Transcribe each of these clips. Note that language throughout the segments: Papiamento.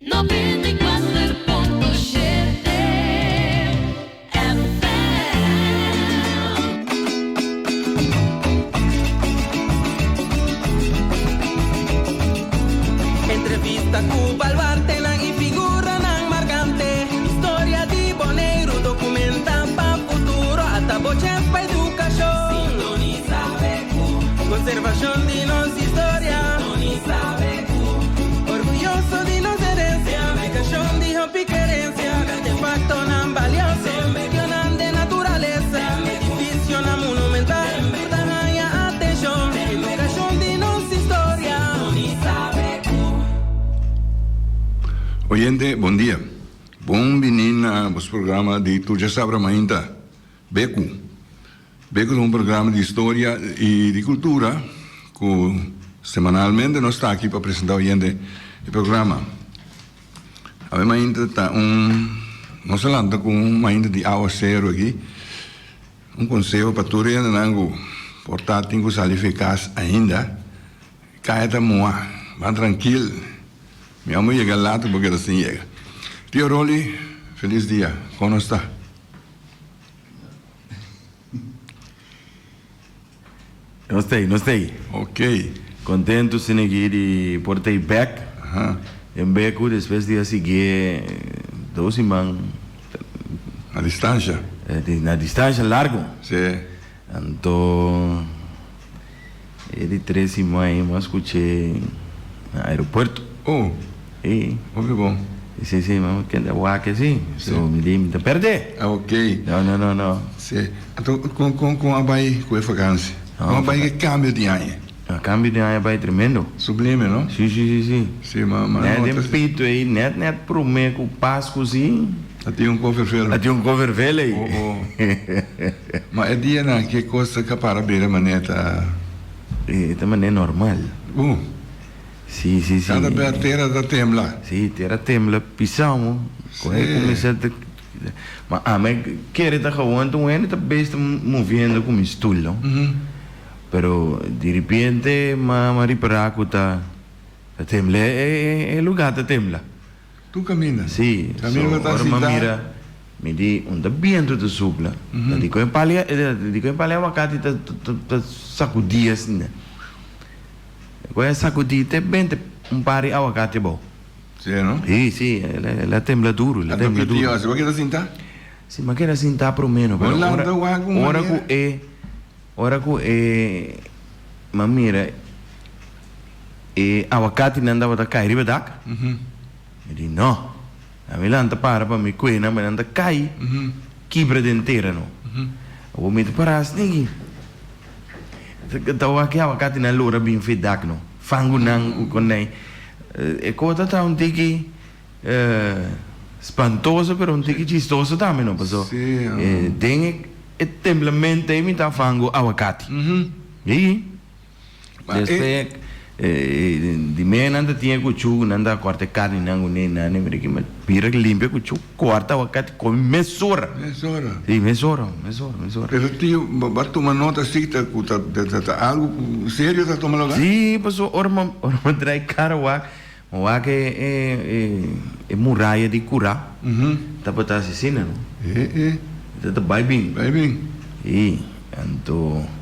94.7 FM. Entrevista ku baluartenan i figuranan markante. Historia di Boneiru dokumentá pa futuro. Ata bo chèns pa edukashon. Sintonisá BQ. Konservashon di nos historia. Sintonisá BQ. Orguyoso di nos herensia. Edukashon di hopi kerensia. Artefaktonan balioso. Medionan den naturalesa. Edifisionan monumental. Tur ta haña atenshon. Edukashon di nos historia. Oyente, bon dia. Bon bini na bos programa di Tur Djasabra Mainta, Beku. Beku ta un programa di historia y di cultura cu semanalmente nos ta aki pa presenta oyente e programa. Awe mainta ta un, nos a lanta cu un mainta di awacero aki. Un conseho pa tur hendenan cu por ta tin cu sali fi cas ainda. Kaya ta mua, ban trankil. Mi amo yega later bo keda sin yega. Tio Rolly, felis dia. Kon nos ta? Nos ta ei, nos ta ei. Ok. Kontentu sinigi di por ta ei bek. Aha. Den beku despues di a siguié dos siman. Na distansha. Na distansha largu. Sí. Anto. E di tres siman ei mi a skuch'é na aeropuerto. Oh, Sí. hopi bon. Sí, sí, mi a kende wak así. So mi di mi ta pèrdè. Ah, ok. No, no, no, no. Sí. Anto kon, kon, kon a bai ku e vakansi? Kon a bai ku e kambio di aña? E kambio di aña a bai tremendo. Sublime, no? Sí, sí, sí, sí. Sí, ma, ma Nèt nota den si. pito ei, nèt, nèt promé ku Pasku sí. A tin un kofervel. A tin un kofervel ei. Oh, oh. Ma e dianan ki e kos ta kapara bira manera ta. E ta manera normal. Uh. Si, si, si. Kada bes tera ta tembla. Si, tera tembla pisao. Si. Kon e kuminsá ta. Ma ami kere ta gewoon ta un hende ta bes ta moviendo ku mi stul no. Pero diripiente m'a ripará ku ta tembla e lugá ta tembla. Tu caminda. Sí, so Caminda bo ta ora m'a sinta. mira, mi di un ta bientu ta supla. Ta di con e palia, di con e palia awakati ta ta ta sacudi asina. Con e sacudi te bente un par di awakati abou. Sí, no? Sí, sí, el a tembla duru, el a Anto tembla ki duru. tio, si bo keda sinta? Sí, m'a keda sinta promeno, Bo pero ora lanta wak un ora manera. cu e ora cu e m'a mira E awakatinan tabata kai riba dak. Mi di, No. Ami lanta para pa mi kue nan, ma nan ta kai kibra den tera no. Awor mi ta para asina aki. Ta wak e awakatinan lora bin fe dak no. Fangu nan ku konei. E kos ta un tiki spantoso pero un tiki chistoso tambe no. Paso den e temblamento ei mi ta fangu awakati. Ii. Despues di mea nan ta tin e kuchu ku nan ta kòrta e karninan ku ne nan e mira ki bira limpia kuchu kòrta awakati kome mesora. Mesora. Si mesora mesora mesora. Pero tio bo a tuma nota si ta ku ta ta algu serio ta tuma lugar? Si pasobra ora mi ora mi trae kara wak mi wak e e e muraya di kura tabata asesina no. E e. Ta bai bin. Bai bin. Si anto.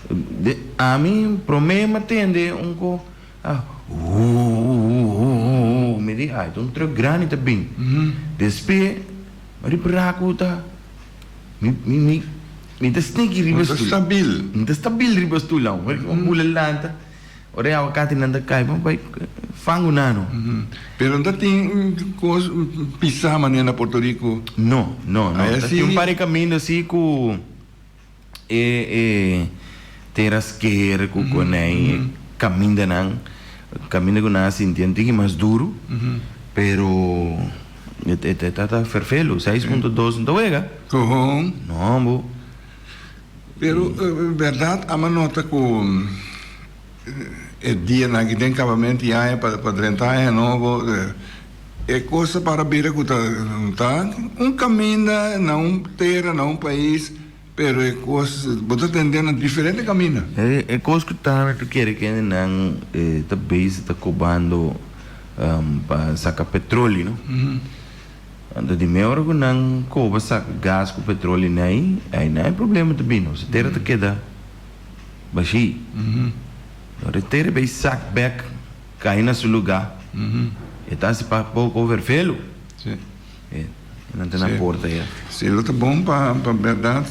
De ami prome m'a tende un ko a huuuuuuuuuu mi di ai ta un truck grandi ta bin despe mi ripara ku ta mi mi mi mi ta sneaky riba No ta stoel stabil. mi ta stabil riba stoel aun mi bula lanta ora e awakati nan ta kai mi bai fangu nan no. Pero no ta tin kos pisa manera na Puerto Rico. No no no Ai ta tin un asi. par di kaminda si ku. E e tera sker ku konei e kamindanan, kaminda ku nan a sinti un tiki mas duru, pero e e ta ta ferfelu, seis punto dos no ta wega. Kohon. No bo. Pero bèrdat ama nota ku e dianan aki den kabamento di aña pa pa drenta aña nobo e kos ta para bira ku ta ta un kaminda na un tera na un pais. Pero e kos, bo ta tende na diferente kaminda. E kos ku ta mi ta kere kende nan ta bezig ta kobando. pa saka petroli no. Anto di me ora ku nan koba saka gas ku petroli nei, einan e problema ta bini, pasobra tera ta keda bashí. Ora e tera bay sak bek kai na su lugá, e ta hasi pa poko vervelu. E nan ta na porta ya. Sí, lo ta bon pa pa bèrdat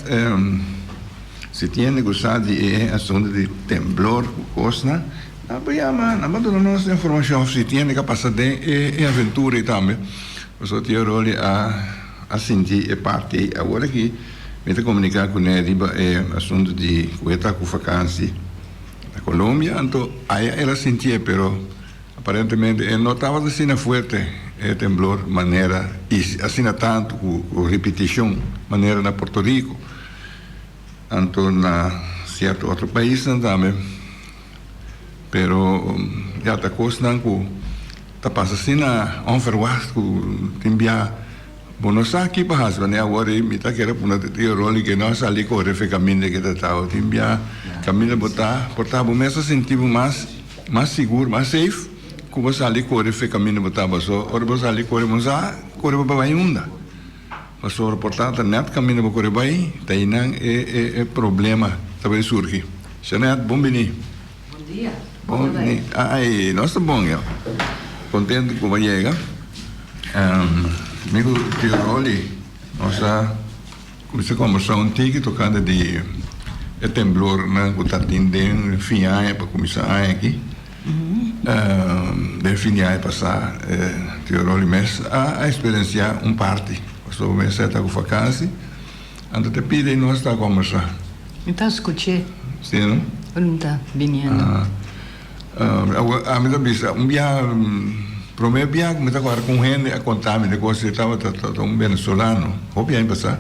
si tin hende ku sa di e asuntu di temblor ku kosnan, nan por yama, nan por duna nos informashon òf si tin hende ku a pasa den e e aventura ei tambe. Pasobra tio Rolly a a sinti e parti ei. Awor aki mi ta komuniká kuné riba e asuntu di ku e ta ku fakansi na Colombia, anto aya el a sintié pero. Aparentemente e no tabata asina fuerte e temblor manera y asina tanto cu ripiticion manera na Puerto Rico anto na cierto otro paisnan tambe pero ya ta cosnan cu ta pasa asina onverwacht cu tin bia Bo no sa ki pa hasi, wanneer awor ei mi ta kere puna te tio Rolly ke no a sali kore fe kaminda ke ta tao. Tin bia kaminda bo ta por ta bo mes a sinti bo mas mas sigur, mas safe ku bo sali kore fe kaminda bo ta. Paso ora bo sali kore bo no sa kore bo pa bai unda. Pasobra por ta ta nèt kaminda bo kore bai ta einan e e e problema ta bai surgi. Jeanette, bon bini. Bon dia. Bon bini. Ai, nos ta bon yo. Contento cu bo a yega. Mi cu Tio Rolly nos a cuminsa combersa un tiki tocante di e temblornan cu ta tin den fin aña pa cuminsa aña aki. Den fin di aña pasa Tio Rolly mes a experiencia un parti pasobra bo mes a ta cu vakantie. Anto te pidi y nos ta combersa. Mi ta scuché. Sí, no? Ora mi ta biniendo. Awor, ami ta bisa, un biaha, prome biaha cu mi ta corda cu un hende a conta mi de cos, e tabata ta un venezolano, hopi aña pasa.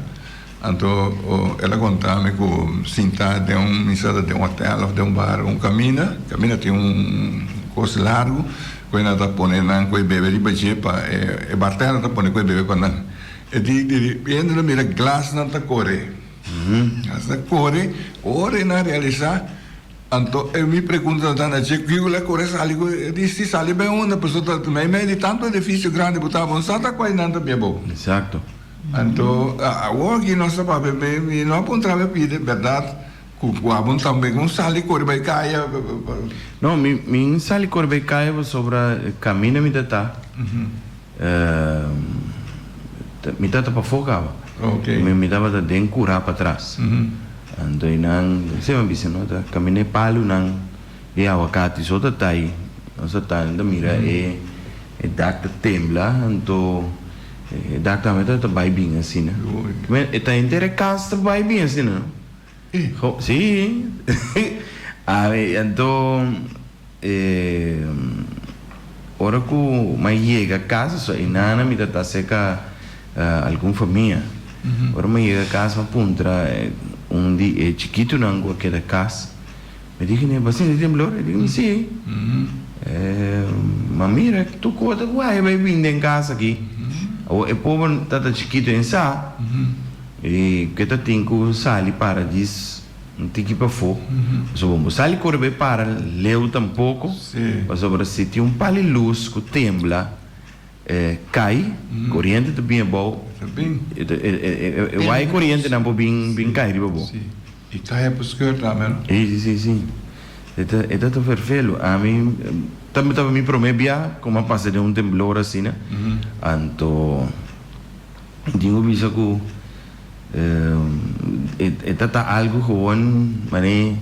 Anto el a conta mi cu sinta den un, mi sa ta den un hotel of den un bar, un camina, camina tin un cos largo cu e nan ta pone nan cu e bebe riba dje pa e bartender ta pone cu e bebe pa nan. E di di ripiente lo mira glasnan ta kore. Glas ta kore, ora e nan realisá, anto e mi pregunta ta na dje kiko la kore sali ku e di si sali bai unda pasobra ta mei mei di tantu edifisio grandi bo ta bo no sa ta kua nan ta bia bo. Exacto. Anto awor aki nos ta papia mi mi no a puntra mi a pidi bèrdat ku ku abo tambe ku sali kore bai kaya. No mi mi n sali kore bai kaya pasobra kaminda mi ta ta. Mi tata pafó kaba. Mi tabata den kurá patras. Anto i nan semper a bisa no ta kaminda e palunan di awakati so ta tai. Nos ta tai nan ta mira e dak ta tembla anto e dak tambe ta bai bin asina. E ta henter e kas ta bai bin asina no. Sí. Anto. E ora ku mi a yega kas so e nana mi ta ta serka algun famia. Ora mi a yega kas mi a puntra un di e chikitunan ku a keda kas, mi di kuné, bo a sinti temblor? E di mi si. Ma mira tur kos ta guai bai bin den kas aki. Awor e pober tata chikitu en sa i ke ta tin ku sali para djis. Un tiki pafó, pasobra bo sali kore bai para leu tampoko, pasobra si tin un pal di lus ku tembla kai, koriente ta bin abou, e waya korientenan por bin bin kai riba bo. I kai a por skeur tambe no? Si, si, si. E ta e ta ta ferfelu. Ami tambe tabata mi prome bia ku mi a pasa den un temblor asina, anto tin ku bisa ku. E ta ta algu gewoon mane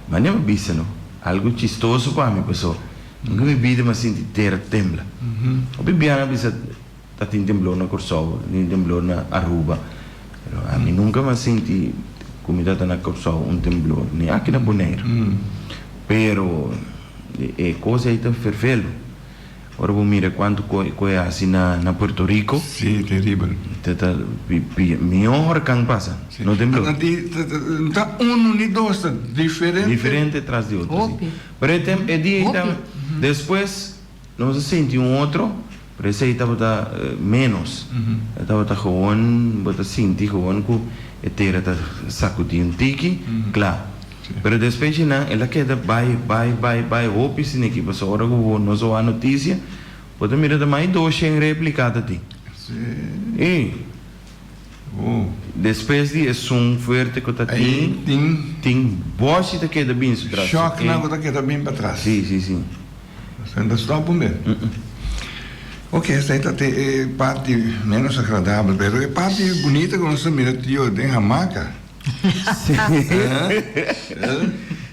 mane mi bisa no algu chistoso pa mi paso nunca mi bida mi a sinti tera tembla hopi biaha mi a bisa ta tin temblor na Corsou ta tin temblor na Aruba pero ami nunca mi a sinti cu mi ta ta na Corsou un temblor ni aki na Bonaire pero e cos ey ta fervelo. Ora bo mira cuanto cu e haci na Puerto Rico. Sí, teribel. Ta ta miho horcan pasa, no temblor. No ta uno ni dos, ta diferente. Diferente tras di otro, sí. Pero e tem e dia ei ta despues nos a sinti un otro, pero esei tabata menos. E tabata gewoon, bo ta sinti gewoon cu e tera ta sacudi un tiki, cla. Pero despues di nan el a keda bai, bai, bai, bai hopi siniki pasobra ora ku bo nos a wak notisia bo ta mira ta mas di doshen replika ta tin. I despues di esun fuerte ku ta tin, tin boshi ta keda bin su tras. Shòknan ku ta keda bin patras. Si, si, si. Esei ta stòp un bes. Ok, esei ta te e parti ménos agradabel, pero e parti bunita ku nos ta mira tio den hamaka.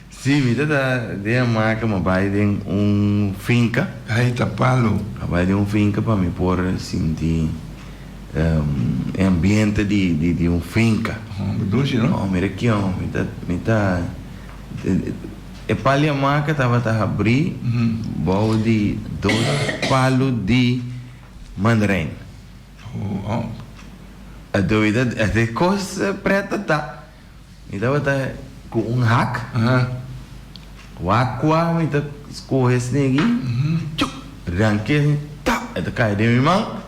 Sí, mi ta ta den hamaka, mi a bai den un finka. Ai ta palo. A bai den un finka pa mi por sinti e ambiente di un finka. Homber dushi, no? Oh, mira kion, mi ta, mi ta. E pal di hamaka tabata habrí bou di dos palu di mandarin. A doida e kos preta ta. Mi tabata ku un hak. Wak kua mi ta skohe snegi, chup, ranke, tap, e ta kai den mi man.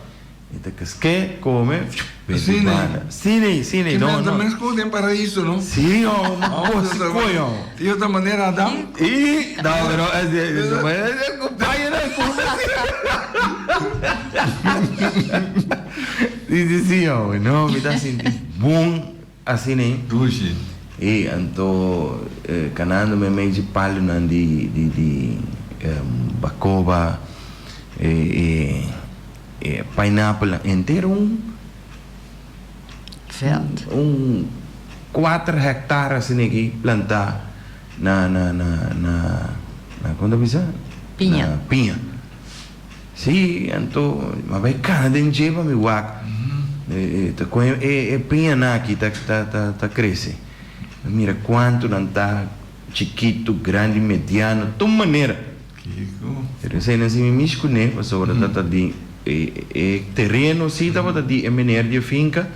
Mi ta kesk'é, kome, benti banda. Sine, sine, no, no. Ta meskos den paraiso, no? Sí, ho, ma kos si koe, ho. Tio ta manera Adam? I, no, pero es, es, kumpaño na kome. Sí, sí, sí, ho. No, mi ta sinti bon asina. Dushi. I, anto, kanando meimei dje palunan di, di, di bakoba, e, e. E pineapple henter un Veld. Un kuater hectare asina aki plantá na na na na na kon ta bisa? Piña. Na piña. Sí, anto mi a bai kana den dje pa mi wak ta kon e e piñanan aki ta ta ta ta krese. Mi mira kuantu nan ta chikitu, grandi, mediano, tur manera. Kiko? Pero esei nan si mi mishi kuné, pasobra ta ta di e tereno si tabata di e meneer di e finka,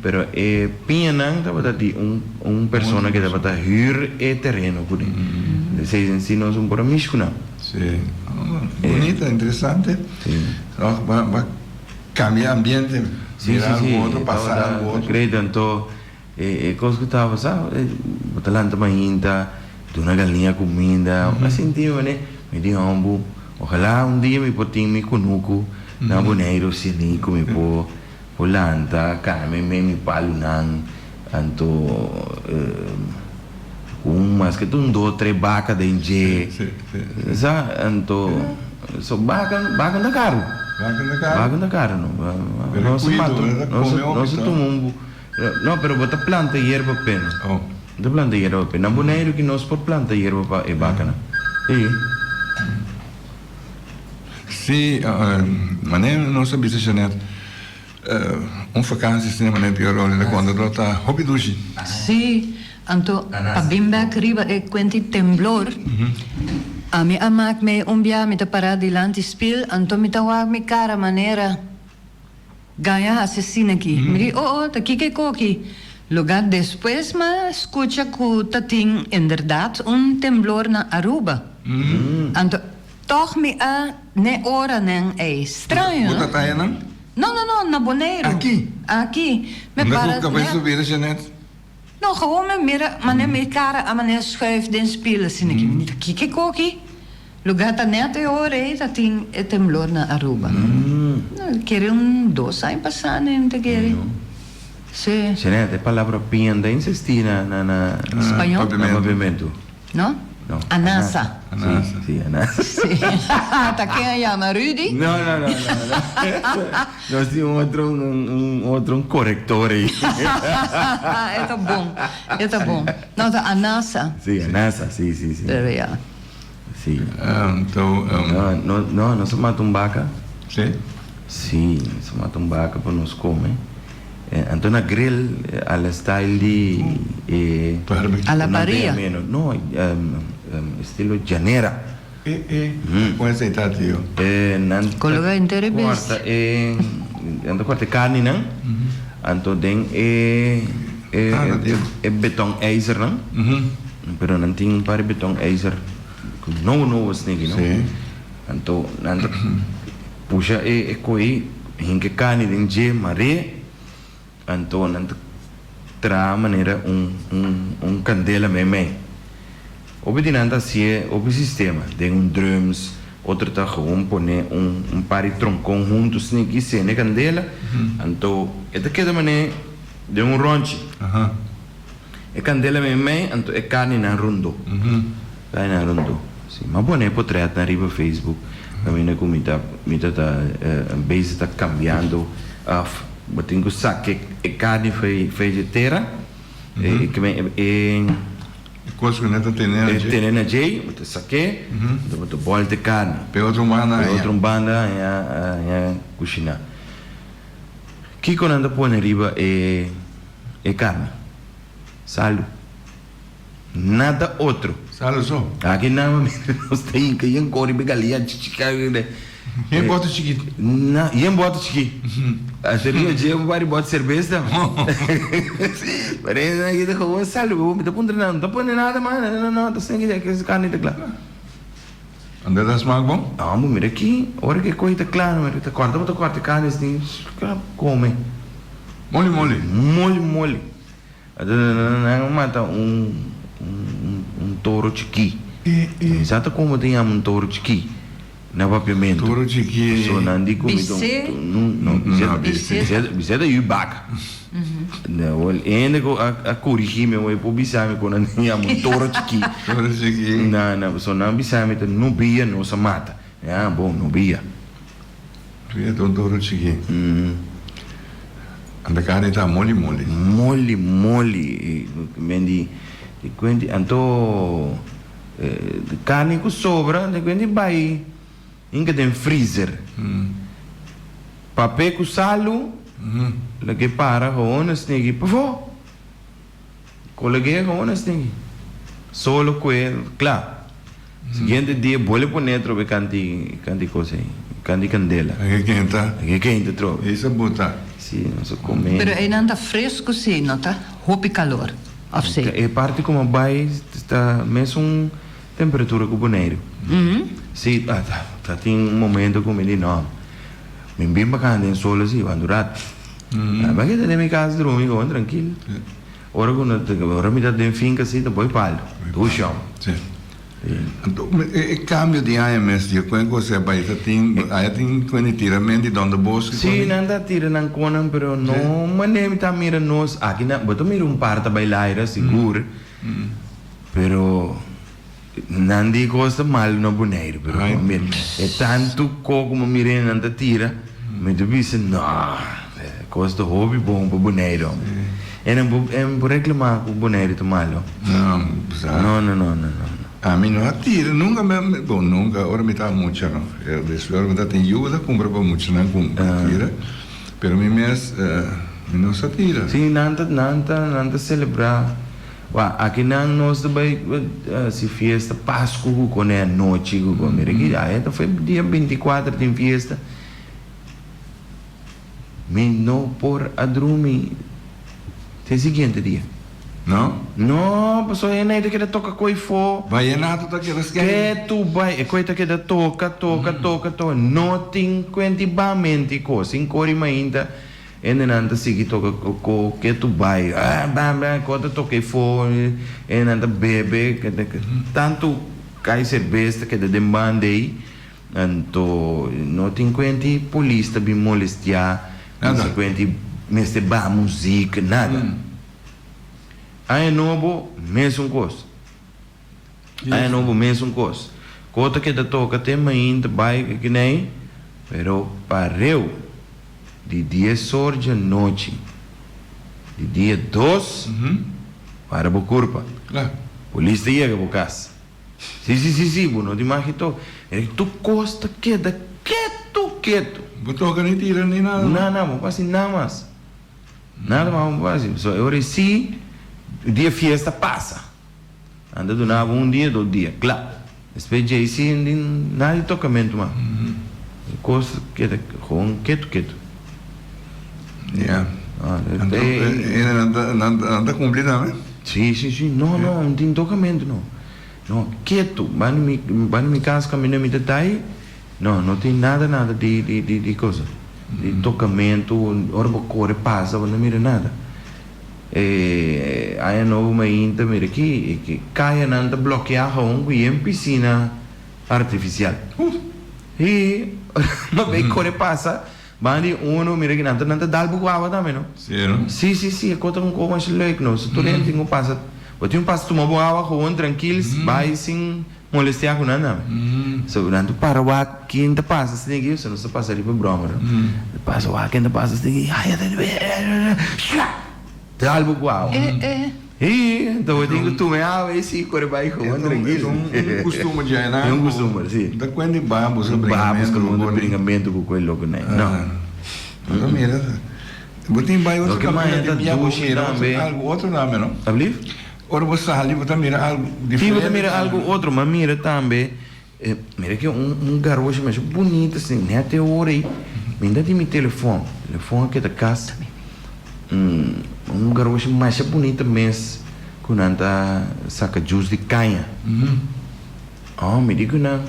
pero e piñanan tabata di un un persona ke tabata hür e tereno kuné. Esei nan si nos un por a mishi ku nan. Si. Bunita, interesante. Toch ba ba kambia ambiente, mira algu otro, pasa algu otro. Si, si, si. Tabata great anto. E kos ku tabata sa, bo ta lanta mainta, duna galiña kuminda, a sinti mi manera, mi di hombu, ojalá un dia mi por tin mi kunuku na Boneiru sini ku mi por por lanta, kana meimei mi palunan, anto ku un maske ta un dos tres baka den dje, sa, anto so baka baka no ta karu, baka no ta karu no, nos a mata nos a tuma un. No, pero bo ta planta yerba p'e no. Oh. Bo ta planta yerba p'e. Na Boneiru ki nos por planta yerba pa e bakanan. Sí. Sí, manera nos a bisa Jeanette, un vakantie asina manera di Orlando ta konta lo ta hopi dushi. Sí, anto pa bin bek riba e kuenti temblor, ami a mak mei un bia mi ta para dilanti spil, anto mi ta wak mi kara manera. Gaña hasi asina aki. Mi di, Oh, oh, ta kiko e koki? Loga despues m'a skucha ku ta tin inderdat un temblor na Aruba. Anto tòg mi a n'e oranan ei. Straño, Bo no? ta taya nan? No, no, no, na Boneiru. Aki? Aki. Mi Unda para ku kabes nèt. su bira, Jeanette? No, gewoon mi mira manera mi kara a manera schuif den spiel asina aki. Mi di, ta kiko e koki? Lugar ta net e ora ei ta tin e temblor na Aruba. No, kere un dos aña pasá nen ta kere. Sí. Jeanette, e palabra piña ta insistí na na na Spañó? na papiamentu. No? No. Anasa. Anasa. Sí, sí, anasa. Sí. Ta ken a yama Rudy? No, no, no, no, no. Nos tin un otro, un, un otro, un korektor ei. E ta bon, e ta bon. No, ta anasa. Sí, anasa, sí, sí, sí. Pero ya. Sí. Anto, No, no, no, nos a mata un baka. Sí? Sí, nos a mata un baka pa nos kome. Anto na grill a la style di e. Barbecue. A la parrilla. No, estilo llanera. E, e. Kon esei ta, tio? Nan ta Kologa henter e bes. kòrta e, nan ta kòrta e karninan, anto den e, e, e beton ijzernan. Pero nan tin un par di beton ijzer ku nobo nobo sneki no. Anto nan ta pusha e e koi hinka e karni den dje mar'é anto nan ta traha manera un un un kandela meimei. Hopi di nan ta hasié hopi sistema, den un drums, otro ta gewoon pone un un par di tronkon huntu sniki sende kandela, anto e ta keda manera den un ronchi. E kandela meimei, anto e karninan rondó. Karninan rondó. Si, m'a pone e potretnan riba Facebook kaminda ku mi ta mi ta ta bezig ta kambiando òf bo tin ku saka e karni fo'i fo'i dje tera, e e. E kos ku nan ta tene na dje. E tene na dje, bo ta sak'é, anto bo ta bòlta e karni. P'e otro banda haña. P'e otro banda haña haña kushiná. Kiko nan ta pone riba e e karni? Salu. Nada otro. Salu so. Aki nan nos ta hinka yen kor riba e galiña chichika. Yen bòter chikí. Na, yen bòter chikí. Hasta riba dje un par di bòter serbes tambe. Pero e nan ta gewoon salu. Mi ta puntra nan, no ta pone nada mas? No, no, no, ta senti ke e karni ta kla. Anda ta smak bon? Amo, mira aki, ora ke koi ta kla, mira, ta kòrta bo ta kòrta e karni asina, kome. Moli moli. Moli moli. Nan a mata un un toro chikí. Mi sa ta komo ta yama un toro chikí na papiamentu. Toro chikí. So nan di ku mi ta Bisé. No, bisé bisé ta yu baka. Awor hende ku a korigí mi awor por bisa mi ku nan ta yama un toro chikí. Toro chikí. Na na so nan bisa mi ta nobia nos a mata. Ah bon nobia. Ria ta un toro chikí. Anda karni ta moli moli. Moli moli. Men di di kuenti anto karni ku sobra di kuenti bai hinka den freezer. Papé ku salu lag'é para gewoon asina pafó. Koleg'é gewoon asina. Solo kue kla. Siguiente dia bolbe pone atrobe kanti kanti kos ei, kanti kandela. Aki kenta. Aki kenta atrobe. Ei sa bota. Si, nos a come. Pero einan ta fresco si, no ta hopi calor, of si? E parti ku a bai ta mesun temperatura ku Boneiru. Si, ta tin un momento ku mi di no, mi bin pa kanda den sol asi, wak un rato. Mi a keda den mi kas drumi gewoon trankil. Ora ku no ora mi ta den finka si ta boi palu, dushi om. Si. Anto e kambio di aña mes di kuen ku a bai ta tin aya tin kuen di tiramen di dondebos ki Si nan ta tira nan konan pero no manera mi ta mira nos aki nan bo ta mira un par ta bai laira sigur pero Nan di kos ta malu na Boneiru, pero ku mi e tantu ko ku mi mira nan ta tira, mi ta bisa no, kos ta hopi bon pa Boneiru. E nan por e por reklamá ku Boneiru ta malu. No, No, no, no, no, no. Ami no a tira nunka, bon nunka, ora mi ta mucha no, despues ora mi ta tin yu ta kumpra pa muchanan ku tira, pero mi mes mi no sa tira. Sí, nan ta nan ta nan ta selebrá. Wak, aki nan nos ta bai hasi fiesta Pasku ku kone anochi ku kone. Mira aki aya ta foi dia binti kuater tin fiesta. Mi no por a drumi te siguiente dia. No? No, pasobra e nei ta keda toka koi fo. Vallenato ta keda skein. Ketu bai, e koi ta keda toka, toka, toka, toka. No tin kuenti bamenti kos. Sin kori mainta. Hendenan ta sigui toka ko ketu bai ko ta toka efo hendenan ta bebe tantu kai serbes ta keda den banda ei anto no tin kuenti polis ta bin molestia no tin kuenti mester baha muzik nada aña nobo mesun kos. Aña nobo mesun kos. Ko ta keda toka te mainta bai kikinei, pero pareu di dies or djanochi di dia dos para bo kurpa. Polis ta yega bo kas. Si si si si bo no tin magi toka. Tur kos ta keda ketu ketu. Bo toka ni tira ni nada. Na na bo pa hasi nada mas. Nada mas bo pa hasi. So e ora si dia fiesta pasa. Nan ta duna bo un dia, dos dia, kla. Despues djei si tin nada di tokamentu mas. E kos keda gewoon ketu ketu. Ya. Anto e nan ta kumpli tambe? Si, si, si. No, no, no tin tokamentu no. No, ketu. Banda mi, banda mi kas kaminda mi ta tai, no, no tin nada nada di di di cosa. Di tokamentu, ora bo kore pasa bo no mira nada. E aña nobo mainta mira aki e kayanan ta blokeá gewoon ku yen pisina artifisial. I ora bay kore pasa banda di uno mira aki nan ta nan ta dal bo ku awa tambe no. Si si si e kos ta un kos masha leuk no. So tur hende tin ku pasa bo tin ku pasa tuma bo awa gewoon trankil bay sin molestiá ku nan tambe. So nan ta para wak ken ta pasa asina aki so nos ta pasa riba bròmer no. Pasa wak ken ta pasa asina aki sha! Dal bo ku awa. I anto bo tin ku tuma e awa ei si kore bai gewoon trankil. E ta un kustumber dje nan. E un kustumber, si. Ta kuenta di baha buska bringamentu ku koi. Bringamentu ku koi loko nei. No. Bo ta mira. Bo tin bai otro kaminda di bia bo mira algu otro tambe no? Ablief? Ora bo sali bo ta mira algu diferente. Si bo ta mira algu otro, ma mira tambe Mira ki un un garoshi masha bunita asina net e ora ei mi ta tin mi telefon, telefon a keda kas un garoshi masha bunita mes ku nan ta saka jus di kaña oh mi di ku nan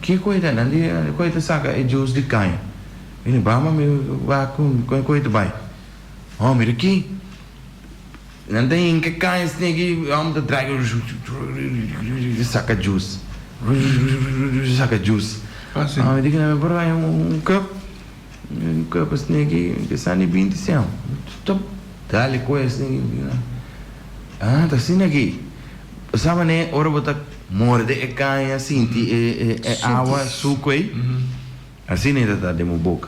kiko e ta nan di ku e ta saka e jus di kaña mi di bamba mi wak kon e ta bai oh mira ki. Nan ta hinka kaña sneki i hòmber ta draai saka jus saka jus. Mi di ku nan mi por haña un cup un cup sneki ke sa ni binti sen stop dale koe sneki ah ta asina aki sa manera ora bo ta morde e kaña sinti e awa suku ei. Asina e ta ta den bo boka.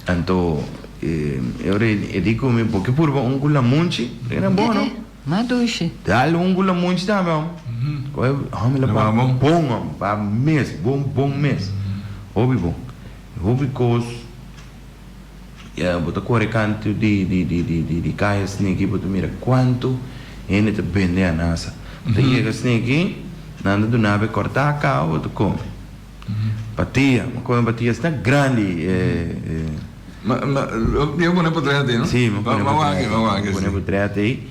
Anto e ora e di ku mi, Bo ke purba un ku lamunchi? E na bo no. Ma dushi. Dal un ku lamunchi tambe hom. Koe hom e la pa bon hom, pa mes, bon bon mes. Hopi bon. Hopi kos bo ta kore kantu di di di di di kaya sneki bo ta mira kuantu hende ta bende anasa. Bo ta yega sneki nan ta duna bo e kòrtá kaba bo ta kome. Patia, mi come patia asina grandi. Ma, ma, yo pone potret ei, no? Sí, mi pone potret. Ma wak, Mi pone potret ei.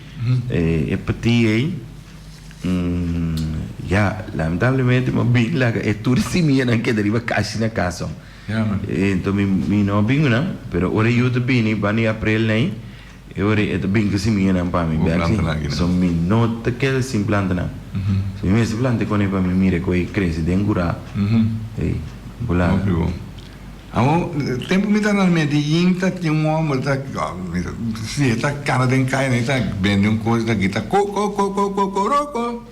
E patia ei, ya, lamentablemente mi a bin laga e tur simianan keda riba kashi na kas hom. Ya, man. Enton mi, mi no a bin ku nan, pero ora yu ta bini banda di aprel nei, E ora e ta bin ku simianan pa mi Bo bek planta si. nan aki nan. So mi no ta keda sin planta nan. So mi mester planta e kone pa mi mira ku e krese den kurá. Ey, bo laga. Hopi bon. Amo, tempu mi ta na Medellin ta tin un homber ta, si e ta kana den kaya nan e ta bende un kos e ta grita ko ko ko ko ko koroko.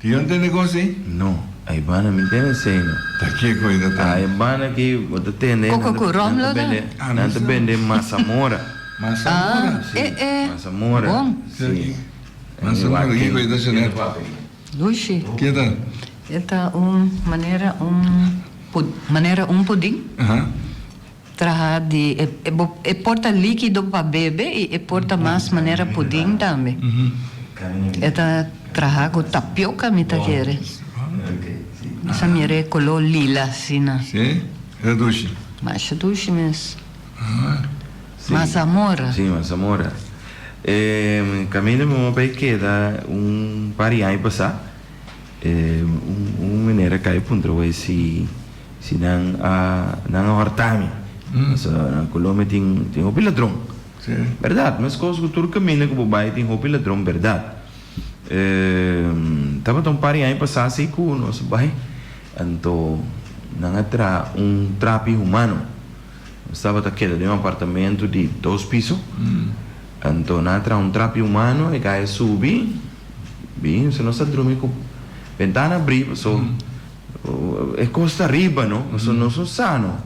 Ti yo ntende kon si? No, ai banda mi ntende esei no. Ta kiko i ta ta? Ai banda ki bo ta tende Koko ku rom lo da? Nan ta bende mazamora. Mazamora? Ah, e e. Mazamora. Bon. Si. Mazamora, kiko i ta Jeanette? Dushi. Ke ta? E ta un manera un manera un pudin. Aha. Traha di e bo e por ta likido pa bebe i e por ta mas manera pudin tambe. E ta traha ku tapioka mi ta kere. Mi sa mira e kolo lila asina. Si, e ta dushi. Masha dushi mes. Mazamorra. Si, mazamorra. E kaminda mi mama bai keda un par di aña pasá, un menera kai puntra wei si. Si nan a nan a horta mi. Pasobra na Colombia tin tin hopi ladron. Berdad, meskos ku tur kaminda ku bo bai tin hopi ladron berdad. Tabata un par di aña pasá si ku nos a bai, anto nan a traha un trapi humano. Nos tabata keda den un apartamento di dos piso, anto nan a traha un trapi humano, e kai a subi, bin, nos a drumi ku bentana abrí pasobra. E kos ta riba no, pasobra nos no sa no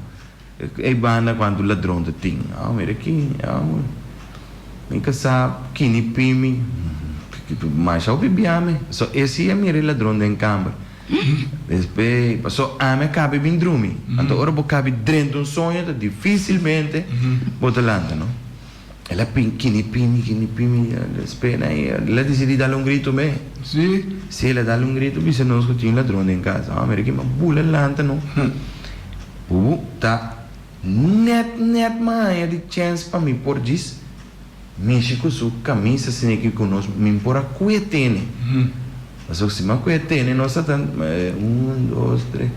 ei banda kuantu ladron ta tin. Aw mira aki, aw mi kasá kini pimi, masha hopi bia mi. So e si a mira e ladron den kamber. Despues, pasobra ami a kabi bin drumi. Anto ora bo kabi drenta un soño ta difisilmente bo ta lanta no. El a pin kini pimi, kini pimi, despues na el a disidí dal un grito me. Sí? Sí, el a dal un grito bisa nos ku tin ladron den kas. Ah, mira ki mi a bula lanta no. Bubu ta nèt nèt mi a haña di chèns pa mi por djis mishi ku su kamisa asina ki ku nos mi por a kue tene. Pasobra si mi a kue tene nos a ta un, dos, tres,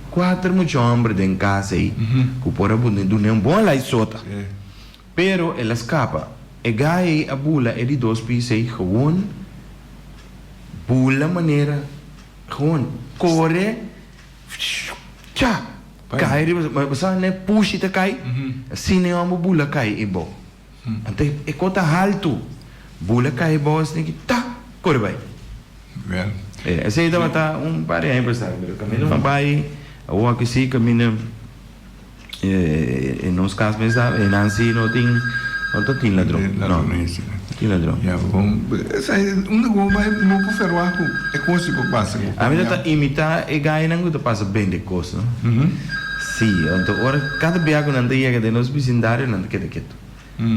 kuater mucha hòmber den kas ei ku por a dun'é un bon laisota. Pero el a skapa. E gai ei a bula e di dos pis ei gewoon bula manera gewoon kore cha kai riba bo sa ne pushi ta kai asina e homber bula kai ei bou anto e ko ta haltu bula kai ei bou asina ki ta kore bai esei tabata un par di aña pasá pero kaminda mi a bai awor aki si kaminda. E nos cas mes ta e nan si no tin no ta tin ladron no no tin ladron. Ya bon esei unda ku bo bai bo por ferwagt ku e kos si por pasa ku Ami ta ta imita e gainan ku ta pasa bende kos no si anto ora kada bia ku nan ta yega den nos bisindario nan ta keda ketu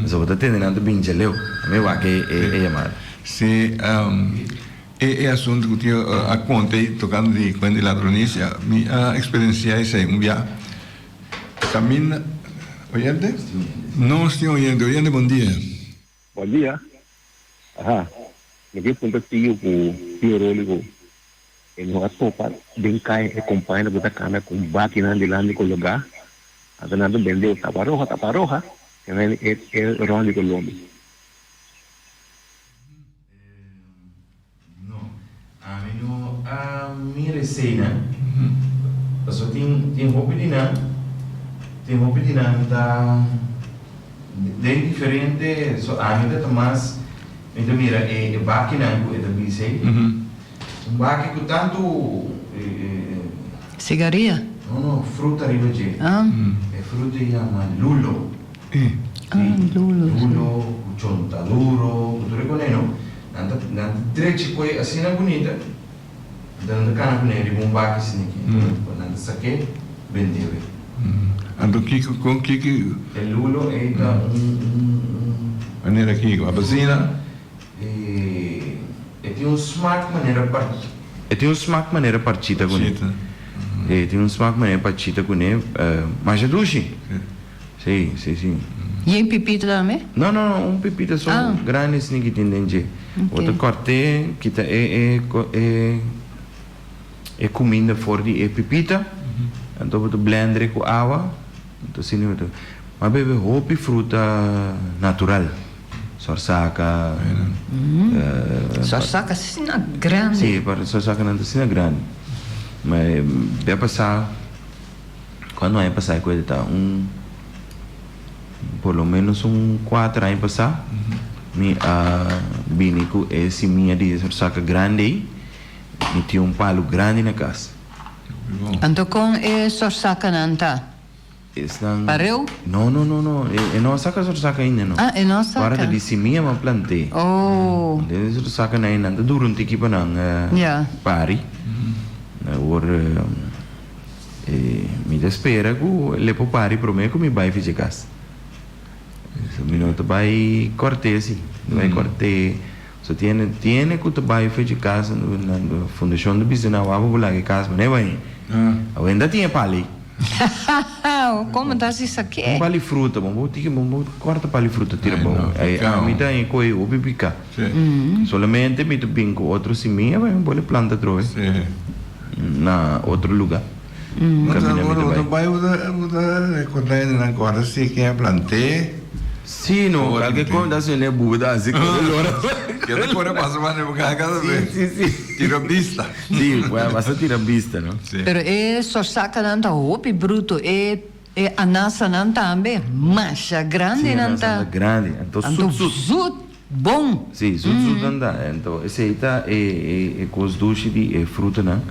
pasobra bo ta tende nan ta bin djaleu ami wak e e yamada. Si e e asuntu ku tin a konta ei tokante di kuenta di ladronisia mi a eksperensia esei un bia kaminda oyente nos tin oyente oyente bon dia. Bon dia aha mi ke punta tio ku tio Rolly ku e no a topa den kaya e kompañero ku ta kana ku un bakinan dilanti kologa anto nan ta bende tapa roha tapa roha e e rond di Colombia. No, ami no a mira eseinan, pasobra tin tin hopi di nan, tin hopi di nan ta den diferente, so ami ta ta mas mi ta mira e bakinan ku e ta bisa ei, un baki ku tantu Sigaria? No, no, fruta riba dje, e fruta yama lulo. E. Ah, lulo, si. Lulo, cu chontaduro, cu tur e cone no. Nan ta, nan ta drechi coe asina bunita, anto nan ta cana cune riba un baki asina aki. Anto nan ta saké bendewe. Anto kiko, con kiko? E lulo ei ta un, un, un. Manera kiko? Apasina? E, e tin un smaak manera par, e tin un smaak manera parchita cune. Parchita. E tin un smaak manera parchita cune, masha dushi. Sí, sí, sí. Yen pipita tambe? No, no, no, un pipita so Ah. grandi asina ki tin den dje. Bo ta Ok. kòrt'é, kita e e e e kuminda for di e pipita, anto bo ta blender e ku awa, anto asina bo ta. M'a bebe hopi fruta natural, sorsaka, Sorsaka asina grandi. Sí, par sorsakanan ta asina grandi. Ma bia pasá. Cuando aña pasa e cuete ta un por lo menos un cuater aña pasa mi a bini cu e simia di e sorsaca grandi ey mi tin un palu grandi na cas. Anto con e sorsacanan ta? Esnan Pareu? No no no no e no a saca sorsaca ainda no. Ah e no a saca. Ora ta di simia mi a plant'e. Oh. E sorsacanan ey nan ta dura un tiki pa nan pari. Awor. E mi ta spera ku le por pari promé ku mi bai fichi kas. So mi no ta bai kòrt'é si. Mi bai kòrt'é. So tiene tiene ku ta bai fichi kas nan fundashon ta bisa nan wak bo laga e kas manera bai. Awenda tin e pali. Komo ta hasi esaki? Un pali fruta bo bo tiki bo bo kòrta pali fruta tira bou. Ami ta e koe hopi piká. Solamente mi ta bin ku otro simia bai mi por planta atrobe. Na otro luga. Caminda mi ta bai. Bo ta recorda hende nan cu ora si ken a plant'é. Si no, calke con ta haciendo e bubu ta haci con e lora. Ke ta core pasa mane bo cada cada vez. Si, si, si. Tira bista. Si, bueno, basta tira bista, no? Si. Pero e sorsacanan ta hopi bruto, e e anasanan tambe masha grandi nan ta. Si, anasanan ta grandi. Anto Anto zoet zoet. zoet. Bon! Sí, zoet zoet nan ta. Anto esei ta e e kos dushi di e frutanan.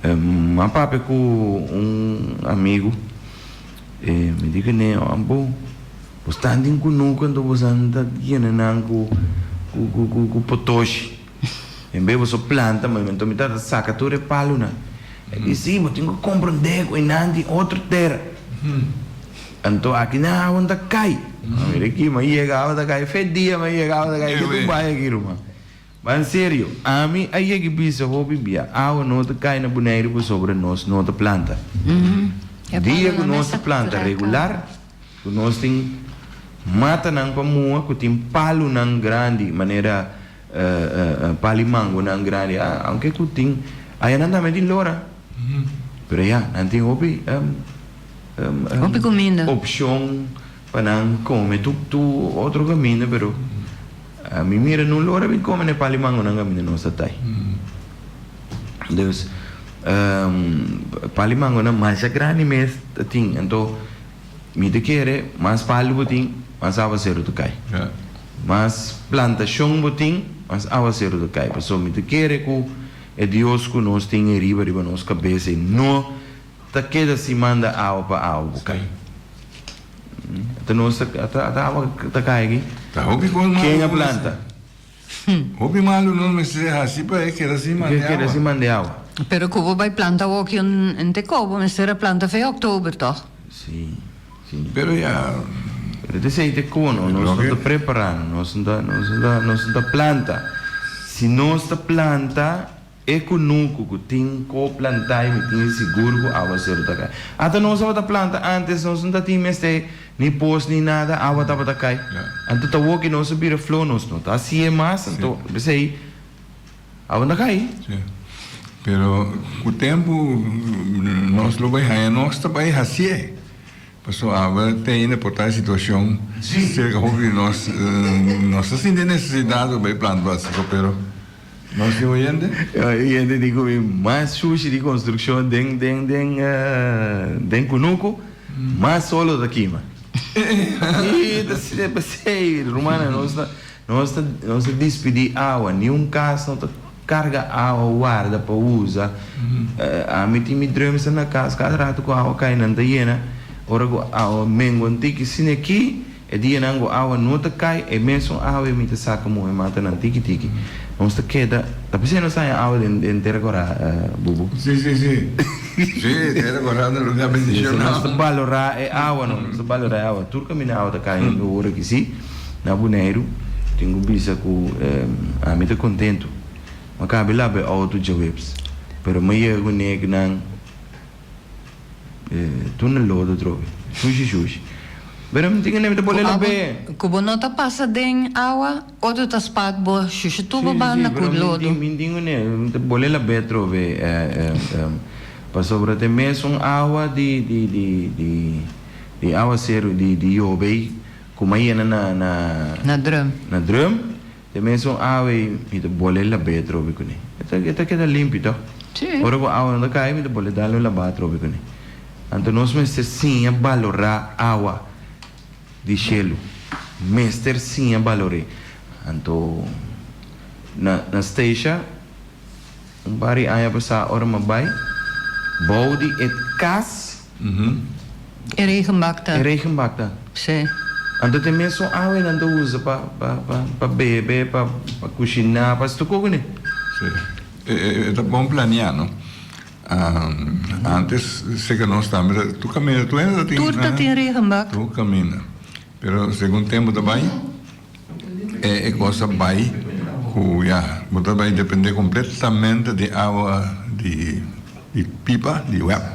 M'a papia ku un amigu, e mi di kuné, Ambo, bo sta den kunuku anto bo san ta yena nan ku ku ku ku potoshi. En bes bo so planta, ma anto mi ta saka tur e palunan. E di, Sí, bo tin ku komprondé ku einan tin otro tera. Anto aki nan awa no ta kai. Mira aki, mi a yega awa ta kai. Fe dia mi a yega awa ta kai. Ke tur bai aki ruman. Ma en serio, ami a yega bisa hopi bia, awa no ta kai na Boneiru pasobra nos no ta planta. Dia ku nos ta planta regular, ku nos tin matanan pa mua, ku tin palunan grandi manera pali mangonan grandi, aunke ku tin, ayanan tambe tin lora. Pero ya, nan tin hopi. Hopi kuminda. Opshon. pa nan come tu tu otro caminda pero mi mira no lora bin come na e pali mangonan caminda nos ta tai. Dus pali mangonan masha grandi mes ta tin anto mi ta kere mas pali bo tin mas awaceru ta kai. Mas plantashon bo tin mas awaceru ta kai pasobra mi ta kere ku e Dios ku nos tin e riba riba nos kabes ei no Ta keda si manda awa pa awa bu kai. Ata nos ta ata awa ta kai aki. Ta hopi kos malu. Ken a planta? Hopi malu nos mester hasi pa e keda sin manda awa. Keda sin manda awa. Pero ku bo bai planta awoki un te ko bo mester a planta fe oktober toch? Si, si. Pero ya. Pero ta esei te kono nos no ta prepara nos no ta nos no ta nos no ta planta. Si nos ta planta. E kunuku ku tin ko plantá i mi tin sigur ku awaseru ta kai. Ata nos tabata planta antes, nos no ta tin mester ni pos ni nada, awa tabata kai. Anto ta woki nos a bira fló, nos no ta hasié mas, anto p'esei awa no ta kai. Sí. Pero ku tempu nos lo bai haña nos ta bai hasié. Pasobra awe te ainda por ta e situashon serka hopi di nos, nos ta sinti e nesesidat pa bai planta básiko, pero. Nos tin oyente? Oyente di ku mi mas shushi di konstrukshon den den den den kunuku, mas solo ta kima. I ta asina p'esei rumannan nos ta nos ta nos ta dispidí awa, niun kas no ta karga awa warda pa usa. Ami tin mi drumsnan na kas kada ratu ku awa kai nan ta yena, ora ku awa mengua un tiki asina aki. E dianan ku awa no ta kai, e mesun awa ei mi ta saka muhe mata nan tiki tiki. Nos ta keda, ta p'esei nos haña awa den den tera kòrá, Bubu. Sí, sí, sí. Sí, tera kòrá ta lugá bendishonal. Nos ta balorá e awa no, nos ta balorá e awa. Tur kaminda awa ta kai hende ora ki sí, na Boneiru tin ku bisa ku ami ta kontentu. Mi a kaba di laba e outo djaweps, pero mi a yega ku neknan. Tur na lodo trobe. Shushi shushi. Pero mi tin ku ta pone la be. Ku bo no ta pasa den awa, otro ta spat bo shushi tur bo banda ku lodo. Si, si, mi tin ku mi ta pone la be trobe. Pasobra ta e mesun awa di di di di di awaseru di di yobe ei ku mi a yena na na Na drum. Na drum. Te mesun awa ei mi ta bole lab'é atrobe kuné. E ta keda limpi tòg? Sí. Ora ku awa no ta kai mi ta bole dal un labá atrobe kuné. Anto nos mester siña balorá awa di shelu. Mester siña balor'é. Anto na na Stacia un par di aña pasá ora mi a bai bou di e kas. E regenbak ta. E regenbak ta. Sí. Anto te mesun awa nan ta usa pa pa pa pa bebe, pa pa kushiná, pa stuko kuné. Sí. E ta bon planeá, no? Antes seka nos tambe ta tur kaminda tur hende ta tin. Tur ta tin regenbak. Tur kaminda. Pero segun tempu ta bai e e kos a bai ku ya bo ta bai dependé kompletamente di awa di di pipa di wèp.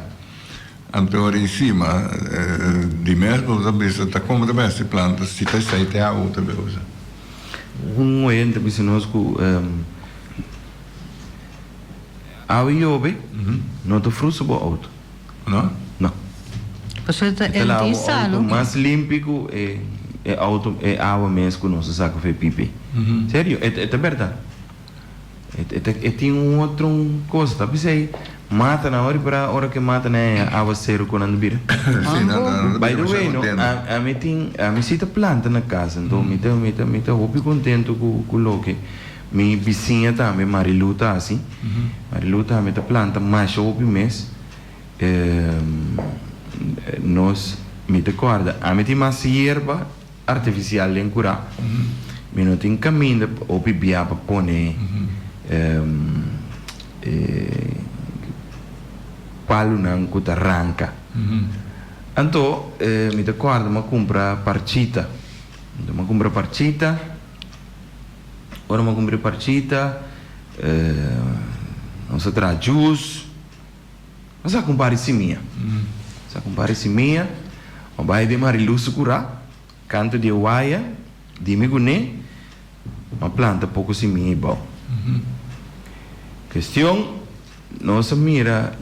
Anto ora encima di mes bo ta bisa ta como ta besti planta si ta esai te awa bo ta bay usa. Un oyente bisa nos cu awa yobe no ta frusa bo auto. No? No. Pasobra ta E ta lava el bo tin auto salu. mas limpi cu e auto e awa mes cu nos ta saca for e pipa ey. Serio e ta berdad. E tin un otro cos ta p'esey matanan ora para ora ke matanan e awaceru cu nan ta bira. By the way no ami tin ami si ta planta na casa enton mi ta mi ta mi ta hopi contento cu cu loke mi bisiña tambe Marilu ta haci Marilu tambe ta planta masha hopi mes nos mi ta corda ami tin mas yerba. Artifisial den kurá. Mi no tin kaminda hopi bia pa pone e palunan ku ta ranka. Anto mi ta kòrda mi a kumpra parchita. Anto mi a kumpra parchita, ora mi a kumpra e parchita nos a traha jus. A saka un par di simia. Saka un par di simia, a bai den Marilu su kurá, kantu di e waya, di mi kuné, a planta poko simia ei bou. Kestion, nos a mira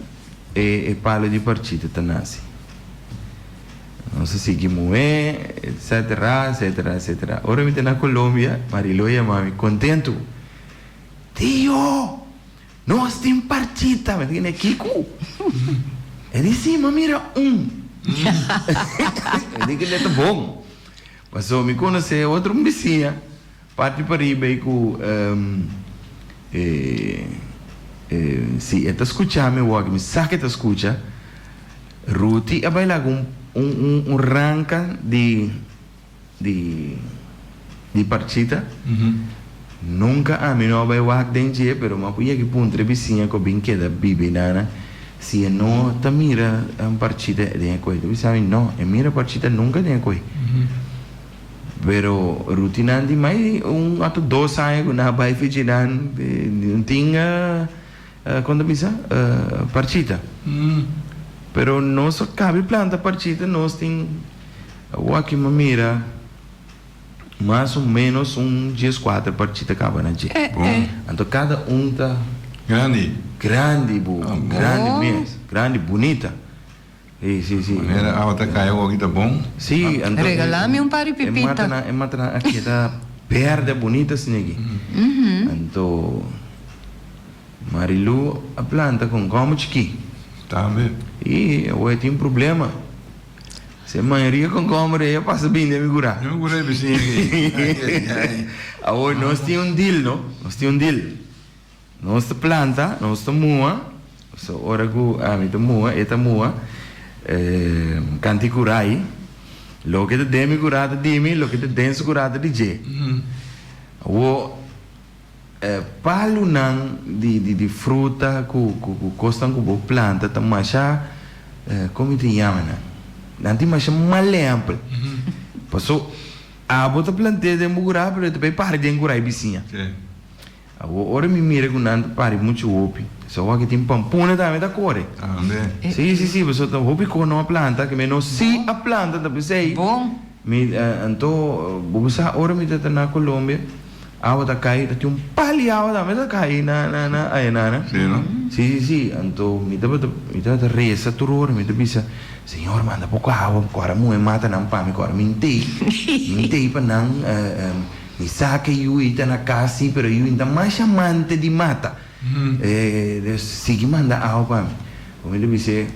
e e palu di parchita ta nase. Nos a sigui muhé, etcetera, etcetera, etcetera. Ora mi ta na Colombia, Marilou a yama mi kontentu, Tio, nos tin parchita! Mi a di, Kiko? E di, Si, mi a mira un. Mi di, Kende ta bon. Pasobra mi konosé otro un bisiña parti pariba ei ku si e ta skucha mi wòrdu, mi sa ku e ta skucha, Ruti a bai laga un un ranka di di di parchita. Nunka ami no a bai wak den dje, pero mi a por yega i puntra e bisiña ku a bin keda biba einana si e no ta mira parchita den e koe. Ta bisa mi no, e mira parchita nunka den e koe. Pero Rutinan di mai un ata dos aña ku nan a bai fichinan no tin kon ta bisa parchita. Pero nos a kabi planta parchita nos tin awor aki mi a mira. Mas o menos un dieskuater parchita kaba na dje. Anto kada un ta. Grandi. Grandi bo. Grandi mes. Grandi, bunita. Si, si, si. Manera awa ta kai awoki ta bon. Si, anto. Regalá mi un par di pipita. E matanan, e matanan a keda berde bunita asina aki. Anto Marilu a planta konkomo chikí. Tambe. I awor e tin problema. Se mayoria konkomber ei a pasa bini den mi kurá. Den mi kurá e bisiña aki. Ai, ai, ai. Awor nos tin un deal, no? Nos tin un deal. Nos ta planta, nos ta mua. So ora ku ami ta mua, e ta mua, kanti kurá ei. Loke ta den mi kurá ta di mi, loke ta den su kurá ta di dje. Awor. E palunan di di fruta ku ku kosnan ku bo planta ta masha kon mi ta yama nan? Nan tin masha mal ehèmpel. Paso abo ta plant'é den bo kurá pero e ta bai pari den kurá e bisiña. Awor ora mi mira ku nan ta pari muchu hopi, so awor aki tin pampuna tambe ta kore. Si si si paso ta hopi kos no a planta ke mi no si a planta ta p'esei mi anto bo sa ora mi ta na Colombia. Awa ta kai, ta tin un pal di awa tambe ta kai na na na ayenana. Sí, no? Sí, sí, sí. Anto mi tabata mi tabata resa tur ora, mi ta bisa, Señor manda poko awa, ku ora muhe mata nan pa mi, ku ora mi ntei, mi ntei pa nan, mi sa ku e yu ei ta na kas sí, pero e yu ei ta masha amante di mata. Dus sigui manda awa pa mi. Ku mi ta bis'é,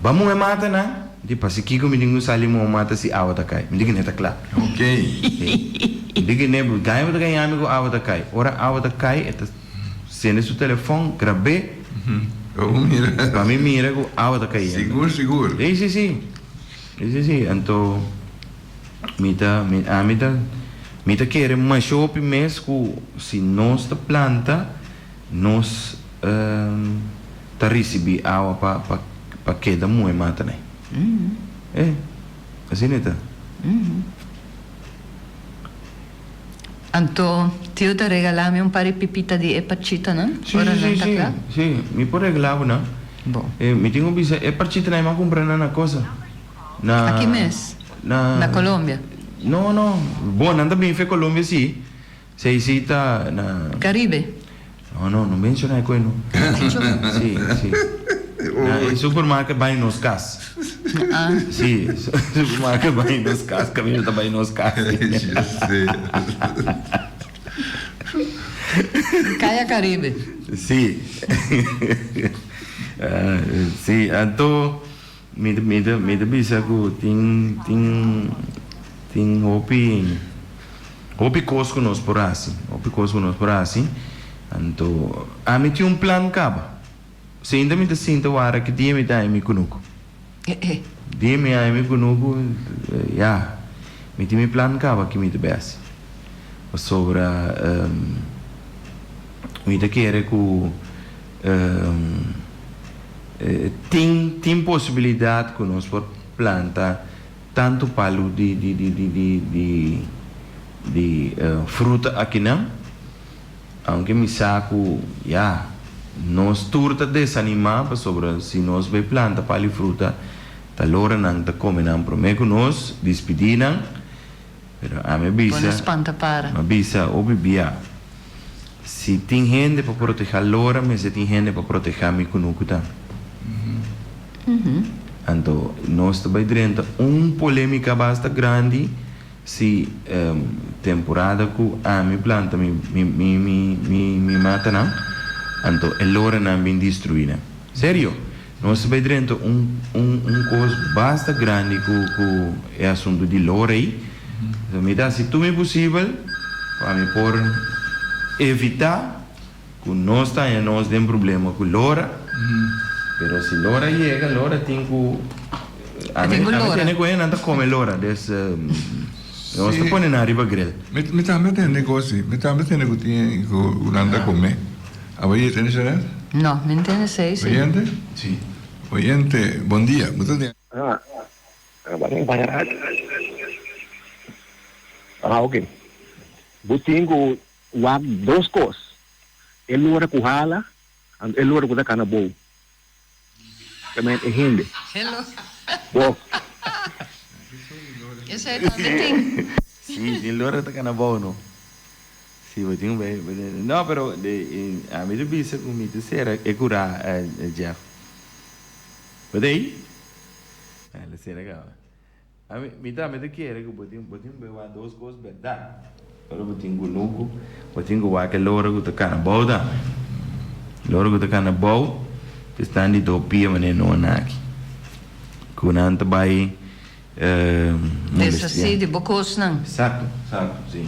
Ba muhe mata nan? Mi di, Pasi kiko mi tin ku sali muhe mata si awa ta kai? Mi di ku ne ta kla. Ok. Mi di ku ne, Gaña bo ta gaña mi ku awa ta kai. Ora awa ta kai e ta sende su telefòn, grab'é. Pa bo mira. Pa mi mira ku awa ta kayendo. Sigur, sigur. Si, si, si. Si, si, si. Anto mi ta, mi, ami ta, mi ta kere masha hopi mes ku si nos ta planta. Nos ta ricibi awa pa pa pa keda muhe mata nai. Eh, asina e ta. Anto tio ta regala mi un par di pipita di e parchitanan Si, ora si, nan si, ta si, kla? si, mi por regla bo nan. Bon. Eh, mi tin ku bisa e parchitanan mi a kumpra nan na cosa. Na. Aki mes? Na. Na Colombia? No, no, bon nan ta bini fe Colombia si. Sei si ta na. Caribe. No, no, no menciona e koe no. Si, si. Na e supermarket bai nos cas. Ah. Si, supermarket bai nos cas, caminda ta bai nos cas. Si. Caya Caribe. Si. Si, anto mi ta mi ta mi ta bisa ku tin tin tin hopi. Hopi kos ku nos por hasi, hopi kos ku nos por hasi. Anto, ami tin un plan kaba. Sinta mi ta sinta wara ki dia mi ta haña mi kunuku. Dia mi haña mi kunuku, ya, mi tin mi plan kaba ki mi ta bai hasi. Pasobra mi ta kere ku tin tin posibilidat ku nos por planta. Tantu palu di di di di di di di fruta akinan, aunke mi sa ku ya nos tur ta desanimá pasobra si nos bai planta palu di fruta ta lora nan ta kome nan promé ku nos dispidí nan, pero ami a Bo no bisa, spanta para. mi a bisa hopi bia si tin hende pa protehá lora mester tin hende pa protehá mi kunuku tambe. Anto nos ta bai drenta un polemica basta grandi si temporada cu ami planta mi mi mi mi mi matanan anto e loranan bin destrui nan. Serio, nos ta bai drenta un un un cos basta grandi cu cu e asunto di lora ei. Mi ta haci tur mi posibel pa mi por evita. Ku nos ta haña nos den problema ku Lora, pero si Lora yega, Lora tin ku E tin ku ami lora. tende ku nan ta kome Lora, des nos ta pone nan riba grill. Mi mi tambe tende kos si, mi tambe tende ku tin ku nan ta kome. Abo yei tende Jeanette? No, mi no tende esei si. Oyente? Si. Oyente, bon dia. Bo ta den. Ah, ah, ok. Bo tin ku Wak dos kos, e lora ku hala anto e lora ku ta kana bou. Tamen e hende. Hello. Bo. Esei tambe tin. Si, tin lora ta kana bou no. Si, bo tin un No, pero ami ta bisa ku mi ta sera e kura, Jeff. Bo ta ei? El a sera kaba. Ami, mi tambe ta kere ku bo tin, bo tin ku wak dos kos bèrdat. Ora bo tin kunuku, bo tin ku wak e lora ku ta kana bou tambe. Lora ku ta kana bou, ta esnan di do pia manera no anaki. Ku nan ta bai molestia. Deshasí di bo kosnan. Eksakto, eksakto, si.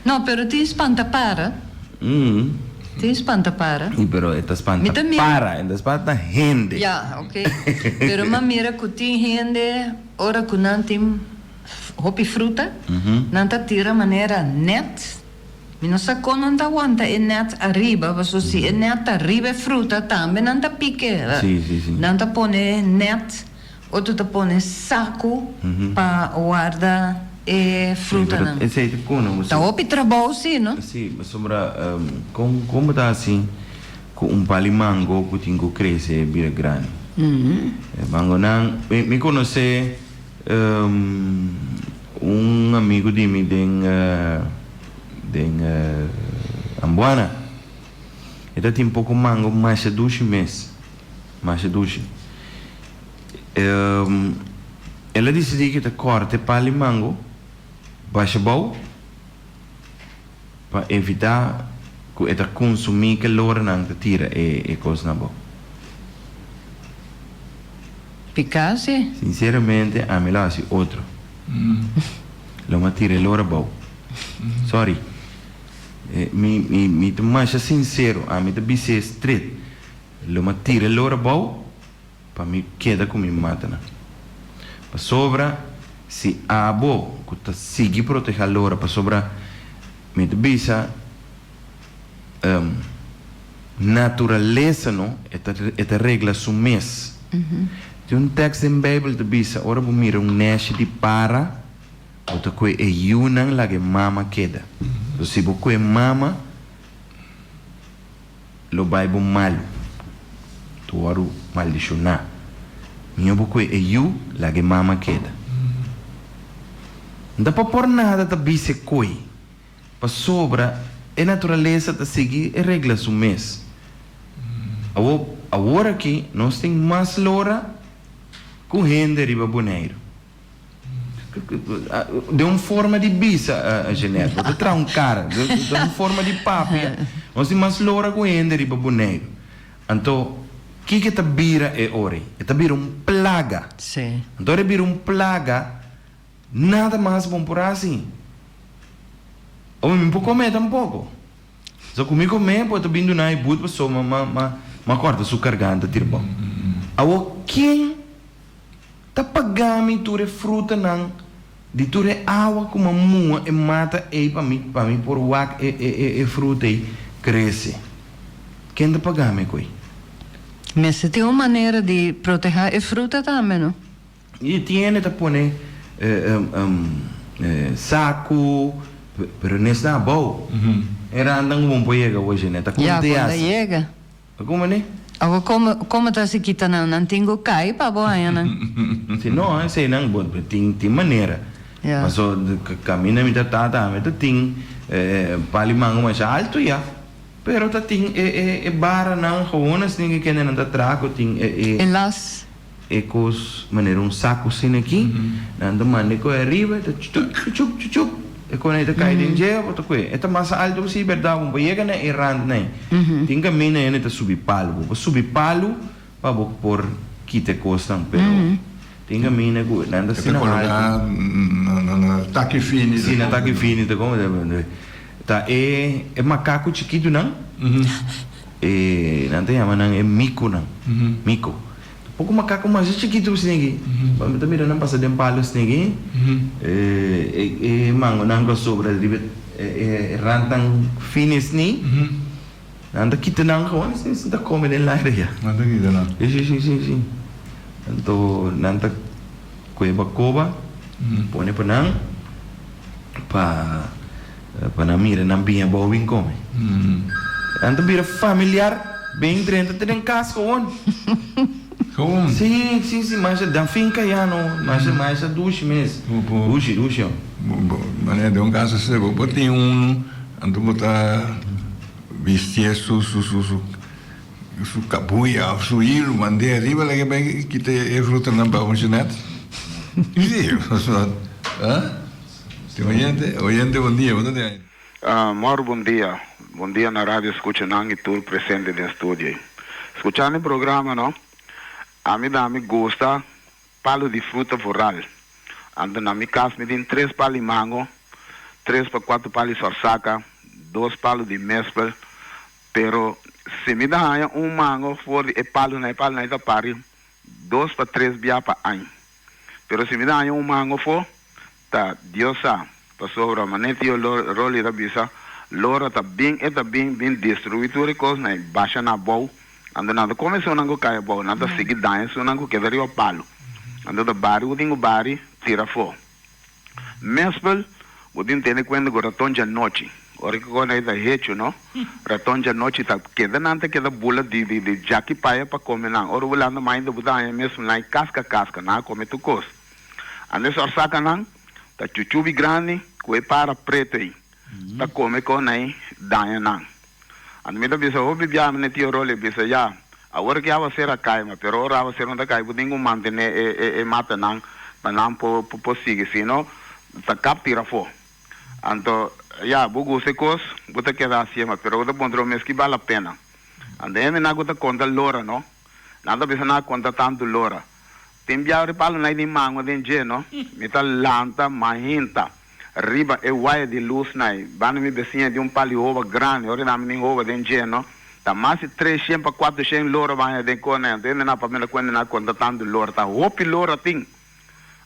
No, pero tin spanta para. Tin spanta para. Sí, pero e ta spanta Mi ta mira. para, e ta spanta hende. Ya, ok. Pero m'a mira cu tin hende ora cu nan tin hopi fruta, nan ta tira manera net. Mi no sa con nan ta wanta e net ariba, pasobra si e net ta riba e fruta tambe nan ta pike. Sí, sí, sí. Nan ta pone net. Otro ta pone saku pa warda e frutanan. Esei ta kono bo. Ta hopi trabou si, no? Si, pasobra kon kon bo ta hasi ku un pali mango ku tin ku krese bira grandi? E mangonan, mi mi konosé un amigu di mi den den Ambuana, e ta tin poko mango masha dushi mes. Masha dushi. El a disidí ku e ta kòrta e pal di mango basha bou pa evitá ku e ta konsumí kel loranan ta tira e kosnan abou. Piká si. Sinseramente ami lo hasi otro. Lo mi a tira e lora abou. Sorry. Mi mi ta masha sinsero. Ami ta bis'é stret. Lo mi a tira e lora abou pa mi keda ku mi matanan. Pasobra si abo ku ta sigui protehá lora, pasobra mi ta bisa naturalesa no e ta e ta regla su mes. Tin un tèks den Beibel ta bisa ora bo mira un nèshi di para bo ta kue e yunan laga e mama keda. Si bo kue mama. Lo bai bo malu, tu wòrdu maldishoná. Mihó bo kue e yu, laga e mama keda. N ta pa por nada ta bisa e koi, pasobra e naturalesa ta sigui e regla su mes. Awor, awor aki nos tin mas lora ku hende riba Boneiru. Den un forma di bisa, Jeanette, bo ta traha un cara, den un forma di papia, nos tin mas lora cu hende riba Boneiru. Anto, kiko e ta bira e ora ei? E ta bira un plaga. Sí. Anto ora e bira un plaga, nada mas bon por haci. Omi, mi por come tampoco. So cu mi come, bo ta bin duna e but pasobra ma, ma, ma corta su carganta tira bou. Awor, ken Ta paga mi tur e frutanan di tur e awa ku m'a mua e mata ei pa mi pa mi por wak e e e fruta ei krese. Ken ta paga mi ku ei? Mester tin un manera di protehá e fruta tambe, no? I tin hende ta pone saku, pero nes ta abou. E randan ku bo por yega awo dje, ta Ya, konte bo ta asa. yega. Como ne? Awo como como ta si kita nan? Nan tin cu cay pa bo haña nan. Si no, esey nan bo tin tin manera. Ya. Paso caminda mi ta tata ami ta tin pali mango masha alto ya. Pero ta tin e e e baranan gewoon asina ke kende nan ta traha cu tin e e. E las. e kos manera un saku asina aki, nan ta manda e koe ariba, e ta chuchup, chuchup, chuchup, e kos ei ta kai den dje, bo ta koe. E ta mas alto si bèrdat, bo por yega na e rand nei. Tin kaminda hende ta subi palu, bo por subi palu pa bo por kita e kosnan, pero tin kaminda ku nan ta E ta asina koloká alto. na na taki fini. Si, na taki fini ta komo ta e e makaku chikitunan. E nan ta yama nan e mikonan, miko. Poko makaku masha chikitu snigi. Mi ta mira nan pasa den palo snigi. E e mangonan ku a sobra riba e rantnan fini esni, nan ta kita nan gewoon esni ta kome den laira ya. Nan ta kita nan? Si si si si. Anto nan ta kohe bakoba pone pa nan pa. Pa nan mira nan biña bou bin come. Nan ta bira familiar ben drenta te den cas gewoon. Gewoon? Si, si, si, masha dan finca ya no, masha, masha dushi mes. Dushi, dushi ho. Bo, manera den un cas asina bo por tin unu, anto bo ta bistié su, su, su, su, su cabuya of su hilu, mand'é ariba laga e bai kita e frutanan pa funciona. Si, pasobra, ah. Tin oyente, oyente bon dia, bo ta den aire. Mor bon dia, bon dia na radio scuchanan y tur presente den studio ey. Scuchando e programa no, ami da mi gusta palo di fruta vooral. Anto na mi cas mi tin tres palo di mango, tres pa cuatro palo di sorsaca, dos palo di mespel, pero si mi ta haya un mango for di e palonan, e palonan ey ta pari dos pa tres bia pa añ. Pero si mi ta haña un mango afó, ta Dios sa, pasobra manera tio Rolly ta bisa, lora ta bin, e ta bin, bin destruí tur e kosnan ei, basha nan abou, anto nan ta kome esunnan ku kai abou, nan ta sigui daña esunnan ku keda riba palu. Anto ta bari ku tin ku bari, tira afó. Mespel, bo tin tene kuenta ku raton djanochi, ora ki kos ei ta hechu no, raton djanochi ta keda nan ta keda bula di di di djaki paya pa kome nan, ora bo lanta mainta bo ta haña mesmu nan kaska kaska, nan a kome tur kos. Anda e sòrsaka nan ta chuchubi grandi ku e para pretu ei ta kome kon ei daña nan. Anto mi ta bisa hopi biaha mi na tio Rolly bisa ya awor ki awaser a kai ma pero ora awaser no ta kai bo tin ku mantene e e e matanan pa nan por por sigui sino ta kap tira afo. Anto ya bo gusta e kos bo ta keda hasie ma pero bo ta puntra bo mes ki bal la pena. Anto hende nan ku ta konta lora no nan ta bisa nan a konta tantu lora tin biaha ri palo nan tin mango den dje no mi ta lanta mahinta. Riba e waya di lus nai banda mi besiña di un pal di hoba grandi, ora nan mi hoba den dje no, ta mas di treshen pa kuatroshen lora baña den kone, anto hende nan papia na kuenta nan konta tantu lora, ta hopi lora tin.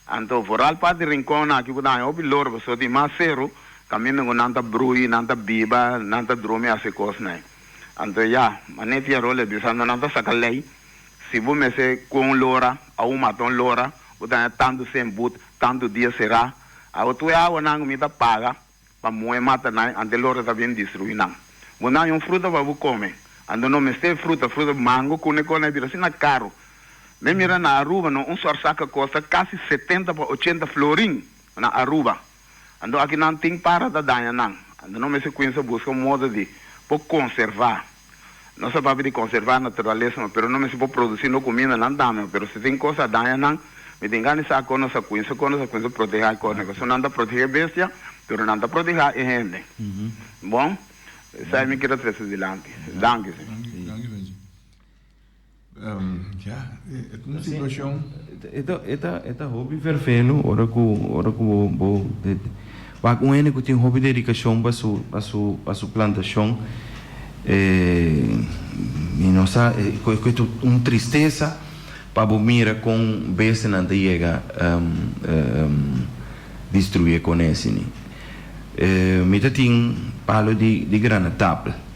Anto vooral parti Rincon aki ku ta haña hopi lora pasobra tin mas seru kaminda ku nan ta brui, nan ta biba, nan ta drumi hasi kos nai. Anto ya, manera tia Rolly a bisa anto nan ta saka lei, si bo mester ku un lora o un mata un lora, bo ta haña tantu sen but, tantu dia será. Awe tur e awanan ku mi ta paga pa muhe mata nan, ante lora ta bin destruí nan. Bo nan un fruta pa bo kome, anto no mester fruta, fruta mango kune kone a bira asina karu. Mi mira na Aruba no un sòrsaka kosta kasi setenta pa ochenta florin na Aruba. Anto aki nan tin para ta daña nan. Anto no mester kuinsa buska un modo di por konservá. Nos a papia di konservá naturalesa, ma pero no mester por produsí no kuminda nan tambe, pero si tin kos a daña nan, mi tin gana di sa kon nos a kuinsa, kon nos a kuinsa protehá e kosnan, pasobra nan ta protehá e bestia, pero nan ta protehá e hende. Bon, esei mi kier a trese dilanti. Danki. Danki, Benji. Ya, e ta un situacion. E ta, e ta, e ta hopi vervelu ora cu, ora cu bo, bo wak un hende cu tin hopi dedicacion pa su, pa su, pa su plantacion, mi no sa, cu e ta un tristesa pa bo mira con bestianan ta yega destrui e cone asini. Mi ta tin palo di, di granatapel.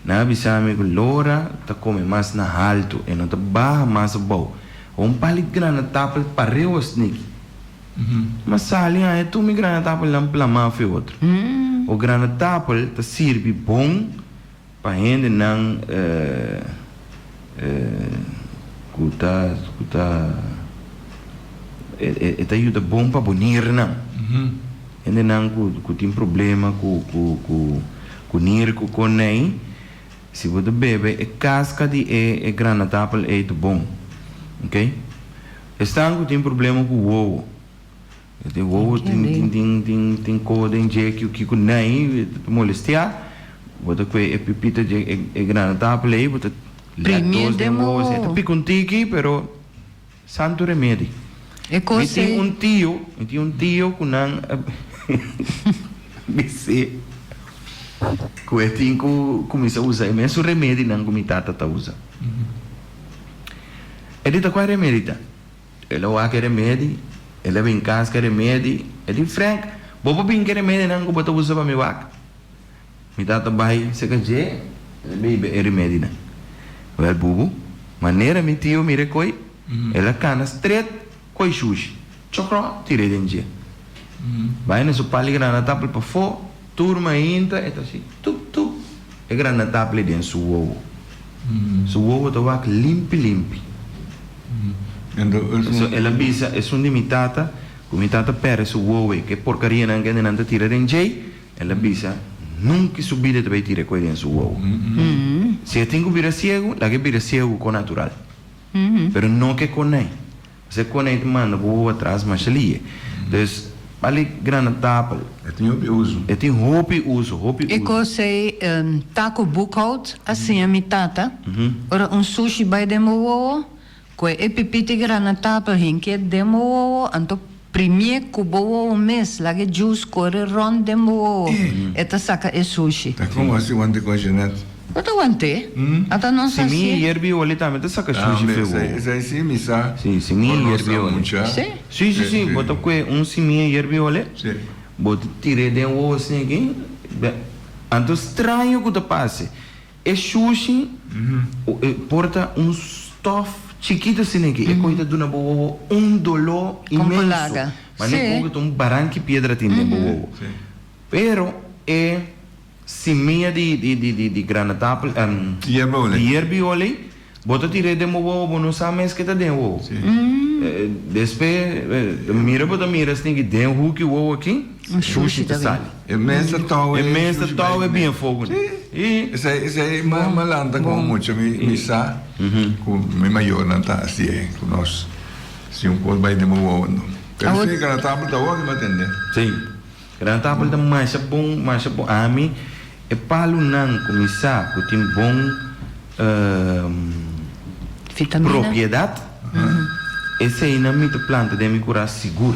Nan a bisa mi ku lora ta kome mas na haltu, e no ta baha mas abou. Un pal di granatapel pareu a sniki. Ma sali haña tur mi granatapelnan plamá afe otro. O granatapel ta sirbi bon pa hendenan ku ta ku ta e ta yuda bon pa bo nirnan. Hendenan ku tin problema ku ku ku. Ku nir ku konei, si bo ta bebe e kaska di e e granatapel ei ta bon. Ok. Esnan ku tin problema ku wowo, e tin wowo tin tin tin tin tin koho den dje ku kiko nei ta molestiá, bo ta kue e pipita dje e e granatapel ei bo ta lèt Primie dos den den wowo wowo. E ta pika un tiki pero santu remedi. E Mi kos tin ei. un tio, mi tin un tio ku nan a bis'é ku e tin ku kuminsá usa e mesun remedinan ku mi tata ta usa. E di ta kua remedi ta? El a wak e remedi, el a bin kas ku e remedi. E di, Frank, bo por bin ku e remedinan ku bo ta usa pa mi wak? Mi tata bai seka dje, el a bebe e remedinan. Wèl bubu, manera mi tio mira e koi, el a kana stret koi shushi, chokro tir'é den dje. Bai na su pal di granatapel pafó, tur mainta e ta hasi tup tup e granatapel ei den su wowo. Su wowo ta wak limpi limpi. So el a bisa esun di mi tata ku mi tata pèrdè su wowo ei, ku e porkarianan ku hendenan ta tira den djei, el a bisa nunka su bida ta bai tira e koi den su wowo. Si e tin ku bira siegu, laga e bira siegu kon natural. Pero no ke konei. Pasobra e konei ta manda bo wowo atras masha lihe. Dus, bali granatapel. E tin hopi uso. E tin hopi uso, hopi E uso. kos ei, Taco Boekhout a siña mi tata, ora un sushi bai den bo wowo, koe e pipita granatapel hinkié den bo wowo, anto primié ku bo wowo mes, laga e juice kore rònt den bo wowo, e ta saka e sushi. Ta kon hasi wante kon Jeanette? Bo ta want'é? Ata nos Simia hasié. yerbi oli tambe ta saka shushi Tambe, fe wowo. esei sí mi sa. Sí, simia Por nos yerbi a oli. mucha. Sí. Sí, sí, sí, bo ta kue un simia yerbi oli, Sí. bo ta tir'é den wowo asina aki, anto straño ku ta pase, e shushi por ta un stof chikitu asina aki, e koi ta duna bo wowo un doló Kon por inmenso, laga. manera Sí. ku ta un baranki piedra tin den bo wowo. Sí. Pero e Simia di di di di di granatapel em Di yerba olé. di yerbi olé bo ta tir'é den bo wowo bo no sa mes ke ta den wowo. Sí. Despe mira bo ta mira stinki den huki wowo aki Un shushi shushi ta ta bin. sali. E mes ta tou E e mes ta shushi tou bai e bien fogo. Sí. I. Esei esei ma ma lanta komo mucha mi mi sa ku mi mayornan ta hasi e ku nos si un kos bai den bo wowo no. Pero Awor. si granatapel ta hopi mi a tende. Sí. Gran tapel ta masha bon, masha bon. Ami e palunan ku mi sa ku tin bon Vitamina. propiedat, eseinan mi ta planta den mi kura sigur.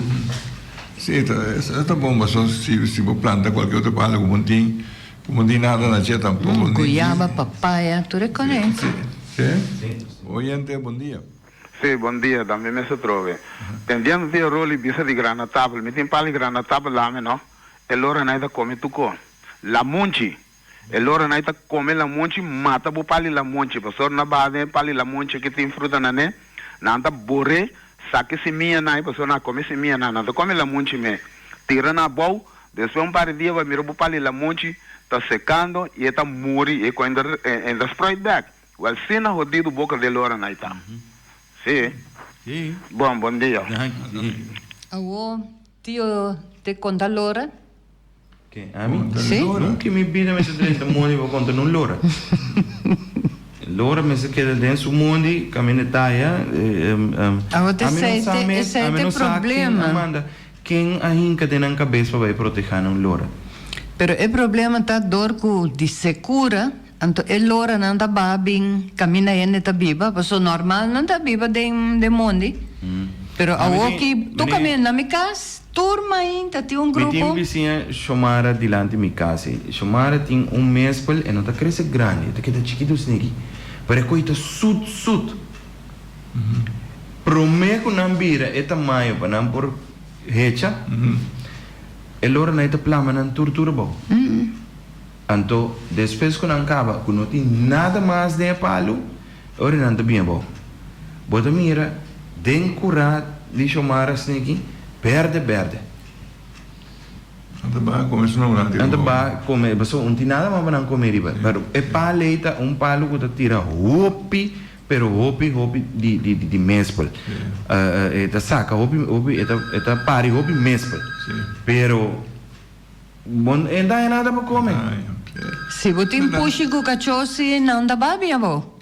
Sí, ta e ta bon paso si si bo planta kualke otro palu ku bo tin ku bo tin nada na dje tampoko. Guyaba, papaya, tur e kone. Sí, sí. Oyente, bon dia. Sí, bon dia, dan mi mes atrobe. Tendiendo di e rol i bisa di granatapel, mi tin pal di granatapel lame no, e lora nai ta come tuco. Lamunchi, e lora nai ta come lamunchi, mata bo pal di lamunchi, pasobra na baha den e pal di lamunchi ki tin fruta na ne, nan ta bor'é, saka e simia nai, pasobra nan a come simia nan, nan ta come lamunchi me, tira na abou, despues un par di dia bo a mira bo pal di lamunchi ta secando i e ta muri, e cu e ta sproit bek. Wel sina hodido boca de lora nai ta. Si. Si. Bon, bon dia. Danki. Awo tio te conta lora? Ke ami? Si. Nunca mi bida mester drenta mondi pa conta nun lora. Lora mester keda den su mondi caminda taya. Awo te Ami no esey sa te mes, esey ami te no sa ken a problema. manda, ken a hinca den nan cabes pa bay proteha nan lora. Pero e problema ta door cu di secura Anto e loranan ta baha bin kaminda hende ta biba, paso normal nan ta biba den den mondi. Pero awor ki tur kaminda na mi kas, tur mainta tin un Mi tin grupo. bisiña Shomara dilanti mi kas ei. Shomara tin un mespel, e no ta krese grandi, e ta keda chikitu sniki, pero e koe ta sut sut. Prome ku nan bira e tamaño pa nan por hecha, e loranan ei ta plama nan tur tur abou. Anto, despues ku nan kaba ku no tin nada mas den e palu, e ora nan ta bin abou. Bo ta mira den kurá di Shomara sniki, bèrdè bèrdè. Nan ta baha kome su nan Nan ta baha kome, pasobra no tin nada mas pa nan kome riba. Pero e palu ei ta un palu ku ta tira hopi, pero hopi, hopi di di di mespel. E ta saka hopi, hopi, e ta e ta pari hopi mespel. Pero. Bo no daña nada pa come. Si bo tin pushi cu cacho si nan ta babia bo.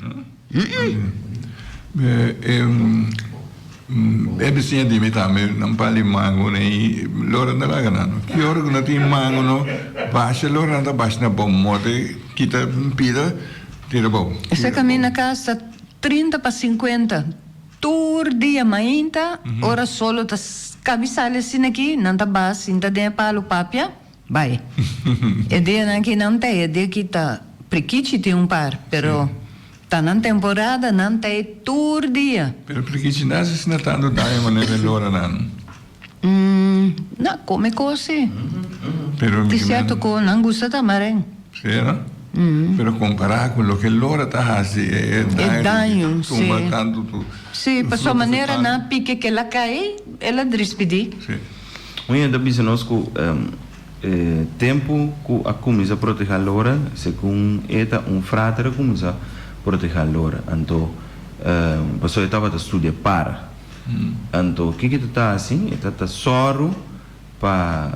E bisiña di mi tambe nan pali mango nei lora nan laga nan no. Ki ora ku nan tin mango no basha lora nan ta basha na bou mote kita pida tira bou. Esei kaminda kas ta trinta pa sinkuenta tur dia mainta ora solo ta kabi sali asina aki nan ta baha sinta den e palu papia bai. E dianan aki nan ta e dia ki ta prikichi tin un par pero Ta nan temporada, nan ta e tur dia. Pero prikichi nasi asina tantu daño manera e lora nan. Na come cos si. Pero Di cierto cu nan gusta tamaren. Si no? Pero compara cu loke lora ta haci e E daño, di tumba si. tantu tu. Si, pasobra manera nan a pique ke el a cay, el a drispidi. Si. Un hende ta bisa nos cu E tempu ku a kuminsá protehá Lora, segun e ta un frater a kuminsá protehá Lora. Anto, pasobra e tabata studia para. Anto, kiko e ta ta hasi? E ta ta sòru pa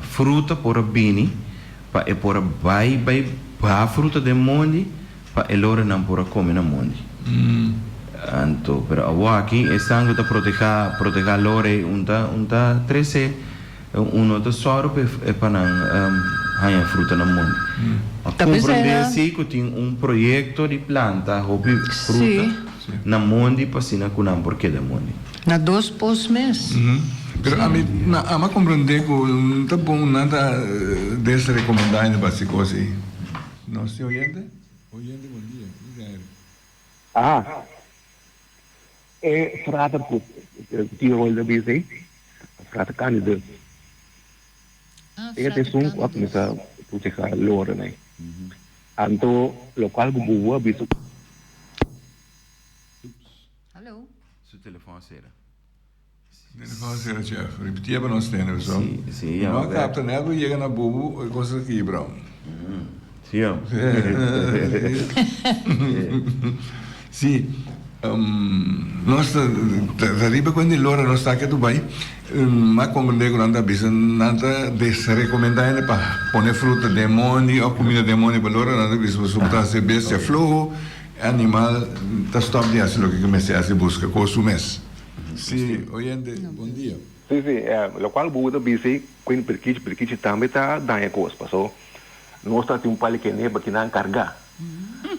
fruta por a bini, pa e por a bai bai baha fruta den mondi, pa e loranan por a kome na mondi. Anto, pero awor aki esnan ku ta protehá protehá lora ei un ta un ta trese Un no ta sòru pa e pa nan haña fruta na mondi. A Ta pensá komprendé na. si ku tin un proyekto di planta hopi fruta Sí. na mondi pa asina ku nan por keda mondi. Na dos pos mes. Pero ami na ama komprendé ku no ta bon nan ta desrekomendá hende pa hasi kos ei. Nos tin oyente? Oyente bon dia. Di aire. Aha. E frater ku tio Rolda bisa ei, frater Candidus. Ah, E ta frater esun ku a Candidus. kuminsá protehá loranan ei. Anto lokual ku Bubu a bisa. Hallo. Su telefon a sera. Telefon a sera chef. Ripitié pa nos tende pasobra Sí, sí, ya no a wer. kapta net bo yega na Bubu e kos a kibra. Sí, ya. Sí, nos ta ta riba kuenta di lora nos ta aki a Dubai, m'a komprendé ku nan ta bisa nan ta desrekomendá hende pa pone fruta den mondi òf kumida den mondi pa lora nan ta bisa pasobra bo ta hasi bestia floho, e animal ta stòp di hasi loke ku mester hasi buska kos su mes. Sí, oyente, bon dia. Sí, sí, lokual bo ta bisa ei ku e prikichi, prikichi tambe ta daña kos paso nos ta tin un pali keneba ki nan kargá.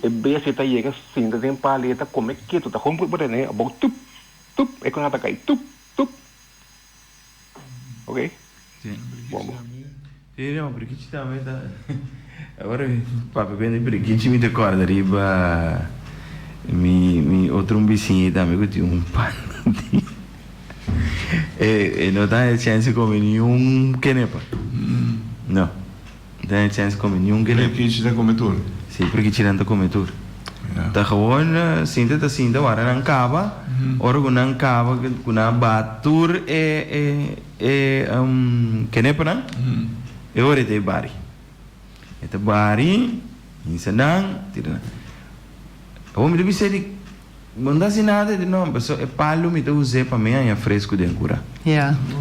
E bestia ta yega sinta den pali e ta kome ketu ta hon por tene abou tup tup e kona ta kai tup tup ok bon bo. Sí no prikichi tambe ta awor papia bende prikichi mi ta korda riba mi mi otro un bisiña tambe ku tin un pan di e no ta haña chèns di kome niun kenepa no. No ta haña chèns kome niun kenepa. Prikichi ta kome tur. Sí, prikichinan ta kome tur. Ta gewoon sinta ta sinta wara nan kaba, ora ku nan kaba ku nan a baha tur e e e kenepanan, e ora e ta e bari. E ta bari, hinsa nan, tira nan. Awor mi ta bisa di bo no ta hasi nada di no, pasobra e palu mi ta us'é pa mi haña fresku den kura.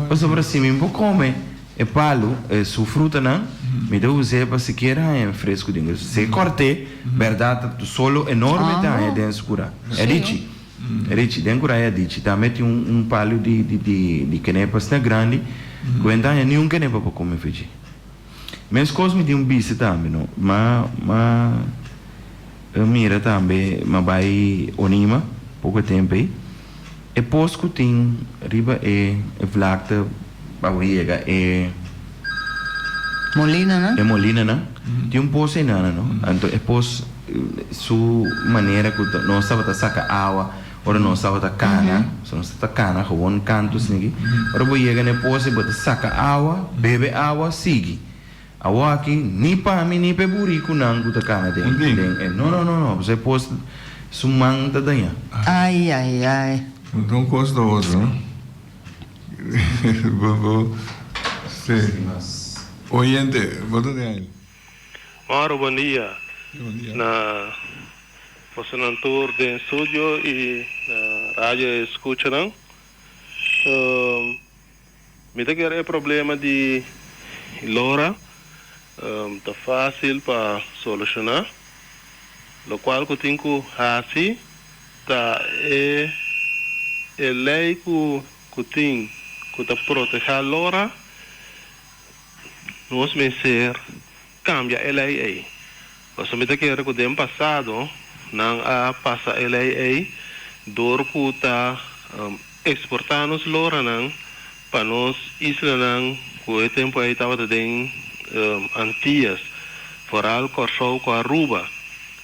Pasobra si mi por kome e palu, e su frutanan, mi ta us'é pa sikiera haña fresku den kura. Si e kòrt'é, bèrdat ta solo enorme ta haña den su kura. E dichi, e dichi, den kura e dichi. Tambe tin un palu di di di kenepa asina grandi ku e no ta haña niun kenepa pa kome fechi. Meskos mi tin un bista tambe no, ma ma. Mira tambe m'a bai Onima poko tempu ei. E pos ku tin riba e vlakte pa bo yega e. Molinanan? E molinanan. Tin un pos einan no. Anto e pos su manera ku nos tabata saka awa ora nos tabata kana, so nos tabata kana gewoon kantu asina aki. Ora bo yega na e pos ei bo ta saka awa, bebe awa, sigui. Awor aki ni pa mi ni pa e burikunan ku ta kana den den e no no no no pasobra e pos su man ta dañá. Ai ai ai. Un ta un kos ta otro no bo bo si oyente bo ta den aire. Mauro bon dia Bon dia. Na bosonan tur den studio y na radio escuchanan. Mi ta kere e problema di Lora ta facil pa soluciona. Locual cu tin cu haci ta e. E lei ku ku tin ku ta protehá lora, nos mester kambia e lei ei. Pasobra mi ta kere ku den pasado nan a pasa e lei ei dor ku ta eksportá nos loranan pa nos islanan ku e tempu ei tabata den Antias, foral Kòrsou ku Aruba.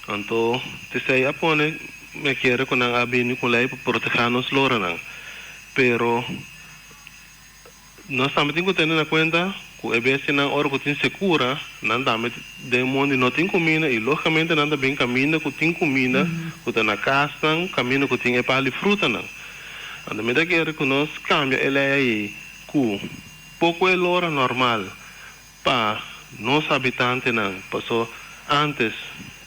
Anto t'esei a pone mi a kere ku nan a bini ku un lei pa protehá nos loranan. Pero nos tambe tin ku tene na kuenta ku e bestianan ora ku tin sekura nan tambe den mondi no tin kuminda i lógikamente nan ta bin kaminda ku tin kuminda ku ta na kasnan kaminda ku tin e pal di frutanan. Anto mi ta kere ku nos kambia e lei ei ku poko e lora normal pa nos habitantenan paso antes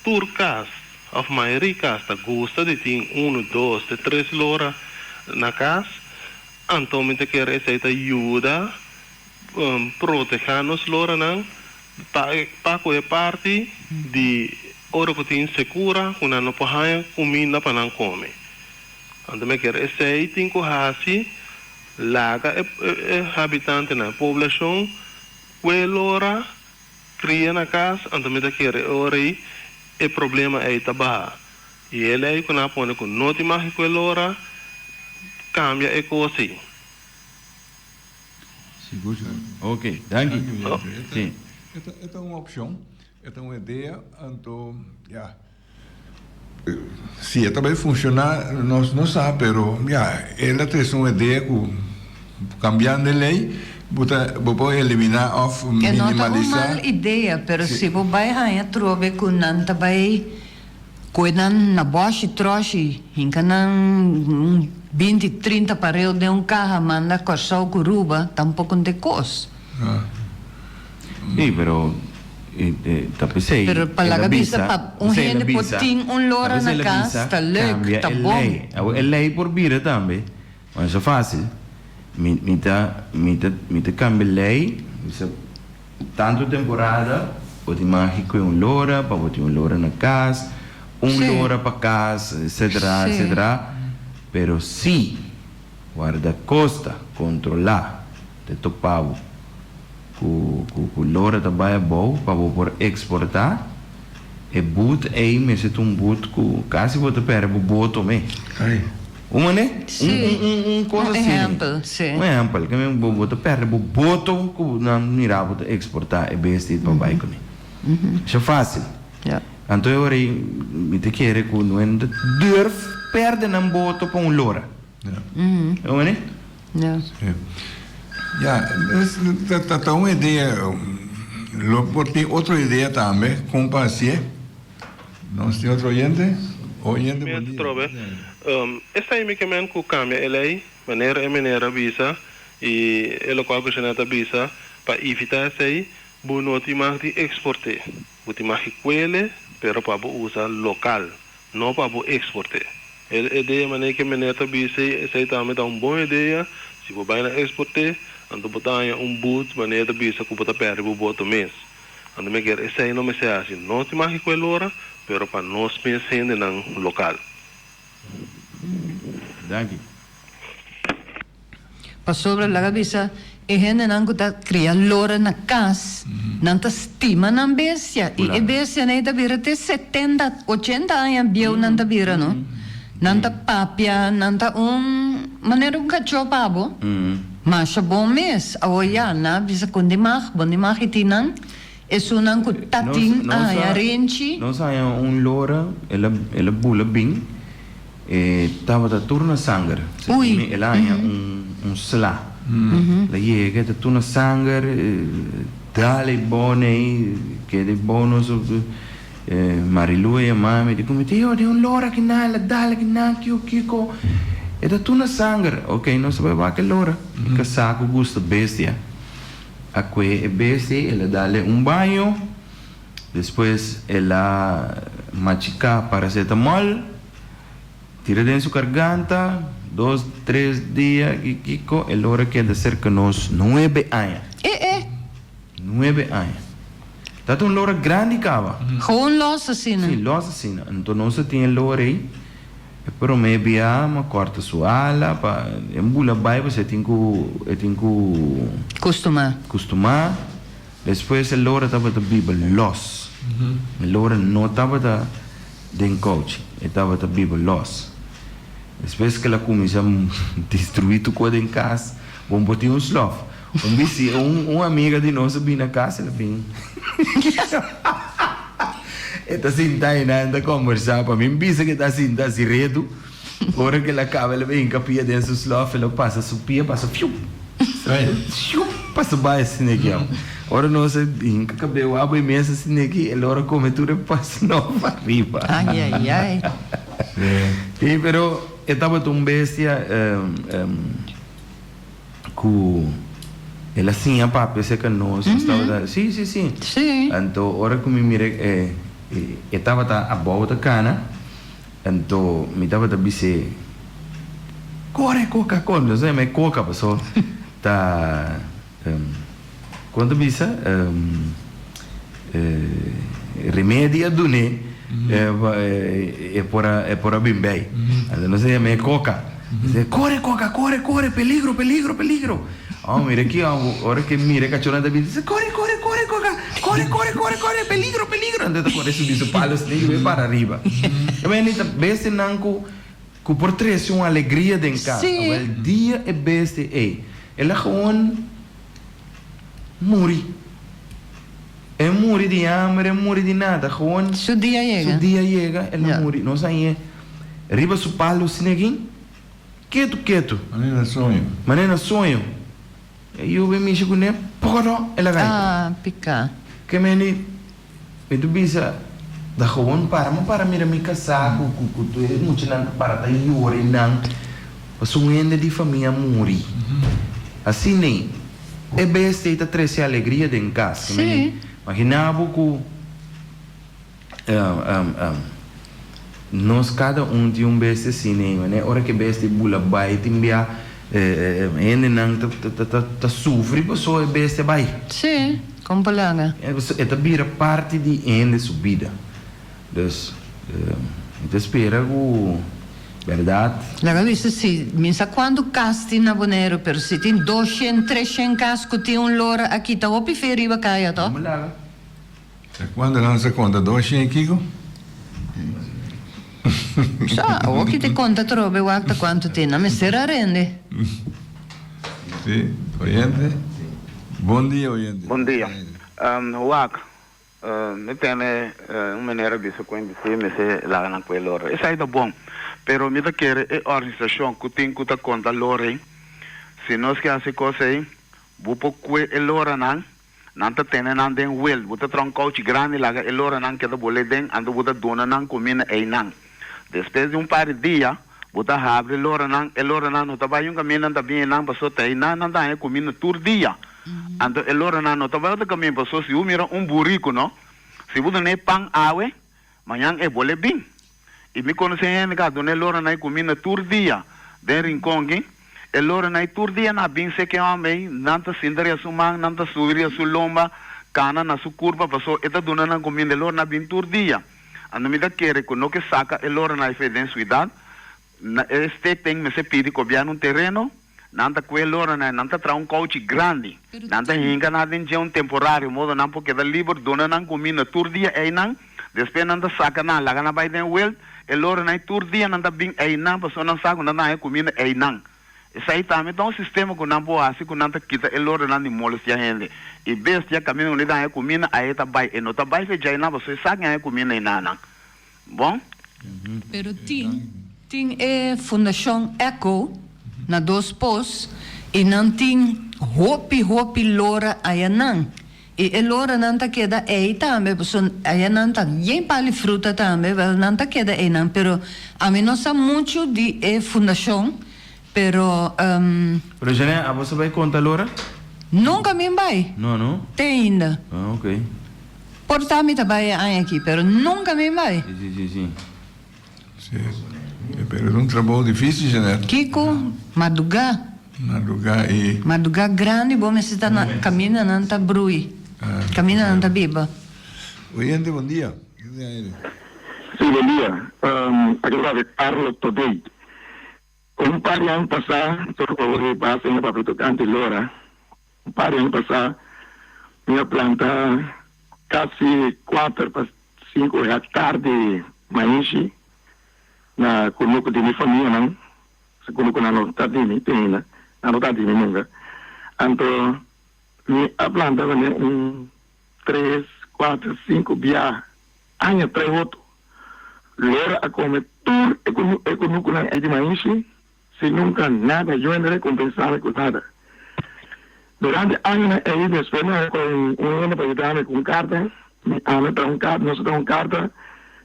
tur kas òf mayoria kas ta gusta di tin unu, dos te tres lora na kas, anto mi ta kere esei ta yuda protehá nos loranan pa pa ku e parti di ora ku tin sekura ku nan no por haña kuminda pa nan kome. Anto mi kere esei tin ku hasi laga e e habitantenan, e poblashon ku e lora kria na kas, anto mi ta kere e ora ei e problema ei ta baha. I e lei ku nan a pone ku no tin magi ku e lora kambia e kos ei. Sigur sigur. Ok, danki. Si. E ta un opshon, e ta un idea, anto ya. Si e ta bay funciona nos no sa pero ya el a trece un idea cu cambiando e ley bo ta bo por elimina of E no ta un minimalisa. mal idea pero si bo bay haña trobe cu nan ta bay coe nan na boshi troshi hinca nan un binti trinta pareu den un caha manda Corsou cu Ruba tampoco n'te cos. Sí, pero ta p'esei Pero pa el a laga bisa bisa, pa un p'esei el a hende por bisa, tin un ta lora p'esei na el a kas bisa ta leuk, kambia ta e bon. lei. Awor e lei por bira tambe, ma eso fácil. Mi mi ta mi ta mi ta kambia lei, bisa tantu temporada bo tin magi kue un lora pa bo tin un lora na kas, un Sí. lora pa kas, etcetera, Sí. etcetera. Pero si Guardacosta kontrolá te topa bo ku ku lora ta bai abou pa bo por eksportá, e but ei mester ta un but ku kasi bo ta pèrdè bo boto me. Un manera? Sí, Un un un kos un asina. ehèmpel, sí. Un ehèmpel, ke men bo bo ta pèrdè bo boto ku nan mira bo ta eksportá e bestia pa bai kuné. Esei fásil. Ja. Anto e ora ei mi ta kere ku no ta durf pèrdè nan boto pa un lora. Ja. Un manera? Ja. Ja, ta ta un idea, lo por tin otro idea tambe con pa hacié. Nos tin otro oyente? Oyente, bon dia. Trobe. Esei mi ke men ku kambia e lei, manera e meneer a bisa i e lokual ku Jeanette a bisa, pa evitá esei bo no tin mag di eksport'é. Bo tin mag di kuele, pero pa bo usa lokal. No pa bo exporte. E idea manera ke meneer ta bisa ei, esei tambe ta un bon idea. Si bo bai na exporte, anto bo ta haña un boet manera ta bisa ku bo ta pèrdè bo boto mes. Anto mi kier esei no mester hasi. No tin magi ku e lora, pero pa nos mes hendenan lokal. Danki. Pasobra laga bisa e hendenan ku ta kria lora na kas, nan ta stima nan bestia i e bestianan ei ta bira te setenta, ochenta aña bieu nan ta bira no. Nan ta papia, nan ta un manera un kachó pa bo. Masha bon mes. Awor ya, nan a bisa kon di mag, bon di mag i tin nan esunnan ku ta tin a haña renchi. Nos a haña un lora, el a el a bula bin. E tabata tur na sanger. Ui. Segun mi el a haña un sla. El a yega e ta tur na sanger, dal e bone ei, keda e bono so. Marilu a yama mi, di ku mi, Tio, tin un lora akinan, el a dal akinan, kiko kiko. E ta tur na sanger. Ok, nos a bai wak e lora. Mi kasá ku gusta bestia a kue e bestia ei, el a dal e un baño, despues el a machiká paracetamol. Tira den su karganta, dos, tres dia, kiko, e lora keda serka nos nuebe aña. E e! Nuebe aña. Ta ta un lora grandi kaba. Gewoon los asina. Si, los asina. Anto nos a tin e lora ei. E promé bia m'a kòrta su ala pa e bula bai pasobra e tin ku e tin ku. Kustumá. Kustumá. Despues e lora tabata biba lòs. E lora no tabata den kouchi, e tabata biba lòs. Despues ku el a kuminsá destruí tur kos den kas, bon por tin un slòf. Un bisi, un un amiga di nos a bini na kas, el a bin e ta sinta einan ta kombersá. Pa mi bisa ku e ta sinta hasi redu. Ora ku el a kaba el a bin hinka pia den su slòf, el a pasa su pia pasa fiup! Fiup! Pasa bai asina aki awe. Ora nos a hinka kabeu abo e mesa asina aki, el ora kome tur e paslòf ariba. Ai ai ai. Sí, pero e tabata un bestia ku el a siña papia serka nos. Nos tabata, sí, sí, sí. Sí. Anto ora ku mi mira e e tabata abou ta kana. Anto mi tabata bis'é, Kore koka kore. Nos a yama e koka paso ta kon ta bisa remedi a dun'é pa e por a e por a bin bei. Anto nos a yam'é koka. Nos a kore koka kore kore peligro peligro peligro. Oh mira aki ora ke mira e kachornan ta bin ta bisa kore kore kore koka kore kore kore kore peligro peligro anto e ta kore subi su palo asina i bai para riba. E meni ta bestianan ku ku por trese un alegria den kas. Awel dia e bestia ei el a gewoon muri. E muri di hamber e muri di nada gewoon Su dia yega. Su dia yega el a muri. Nos a hañ'é riba su palo asina aki. Ketu ketu. Manera na soño. Manera na soño. E yu bin mishi kuné, pokotó el a kai. Ah, piká. Ke meni, mi ta bisa, ta gewoon para, mi para mira mi kasá ku ku ku tur e muchanan ta para ta yora i nan, pasobra un hende di famia muri. Asina e bestia ei ta trese alegria den kas. Ke meni, maginá bo ku. Nos kada un tin un bestia asina ei, manera ora ku e bestia bula bai tin bia hendenan ta sufri pasobra e bestia bai. Sí, kon por laga. E ta bira parti di hende su bida. Dus mi ta spera ku bèrdat. Laga bisa si, mi sa kuantu kas tin na Boneiru, pero si tin doshen, treshen kas ku tin un lora aki ta hopi fe riba kaya, tò? Kon por laga. Ta cuando nan sa conta doshi e kico? Sa, awor ki te conta atrobe wak ta cuanto tin. Nan mester a rende. Si, oyente. Bon dia, oyente. Bon dia. Wak, mi tene un manera bisa cu NBC mester laga nan cu e lora. Esai ta bon, pero mi ta kere e organisacion cu tin cu ta conta lora ei, si nos ke haci cos ei, bo por cue e loranan Nan ta tene nan den wild. Bo ta traha un kouchi grandi laga e loranan keda bolé den, anto bo ta duna nan kuminda einan. Despues di un par di dia, bo ta habri e loranan. E loranan no ta bai un kaminda, nan ta bin einan pasobra ta einan nan ta haña kuminda tur dia. Anto e loranan no ta bai otro kaminda pasobra si bo mira un buriku no, si bo dun'é pan awe, Mañan e bole bin. I mi konosé hende ku a duna e loranan ei kuminda tur dia den Rincon aki. E loranan ei tur dia nan a bin seke hòmber ei, nan ta sinta riba su man, nan ta subi riba su lomba, kana na su kurpa paso e ta duna nan kuminda. E loranan a bin tur dia. Anto mi ta kere ku no ke saka e loranan ei fe den suidat. Na e stichting mester pidi gobièrnu un tereno, nan ta kue loranan, nan ta traha un kouchi grandi, nan ta hinka nan den dje un temporario, modo nan por keda liber, duna nan kuminda tur dia einan, despues nan ta saka nan, laga nan bai den weld, e loranan ei tur dia nan ta bin einan pasobra nan sa ku nan ta haña kuminda einan. Esei tambe ta un sistema ku nan por hasi ku nan ta kita e loranan di molestia hende i bestia kaminda ku nan ta haña kuminda ahe ta bai, e no ta bai fecha einan pasobra e sa ku haña kuminda einanan. Bon. Pero tin tin e fundashon Echo na Dos Pos i nan tin hopi hopi lora ayanan i e loranan ta keda ei tambe pasobra ayanan ta yen pali fruta tambe wel nan ta keda einan pero ami no sa muchu di e fundashon pero. Pero Jeanette abo sa bai konta lora? Nunka mi bai. No no? Te ainda. Ah ok. Por ta mi ta bai e aña aki, pero nunca mi bai. Si, si, si, si. Si, pero es un trabou dificil, Jeanette. Kico? Madugá. Madugá y. Madugá grandi bo mester ta na caminda nan ta brui, caminda nan ta biba. Oyente, bon dia. Sí, bon dia. Aki ta papia Carlo Todey. Un par di aña pasá, sor por favor basta mi a papia tocante lora. Un par di aña pasá mi a planta casi cuater pa cinco hectar di maishi na cunucu di mi famianan. Su cunucunan no ta di mi te ainda, nan no ta di mi nunca. Anto mi a planta kuné un tres, cuater, cinco bia aña trai otro. Lora a come tur e e cunucunan ei di maishi sin nunca nada yo no recompensami cu nada. Durante añanan ei despues mi a haña un hende pa yudami cu un carta, mi ami traha un carta, nos a traha un carta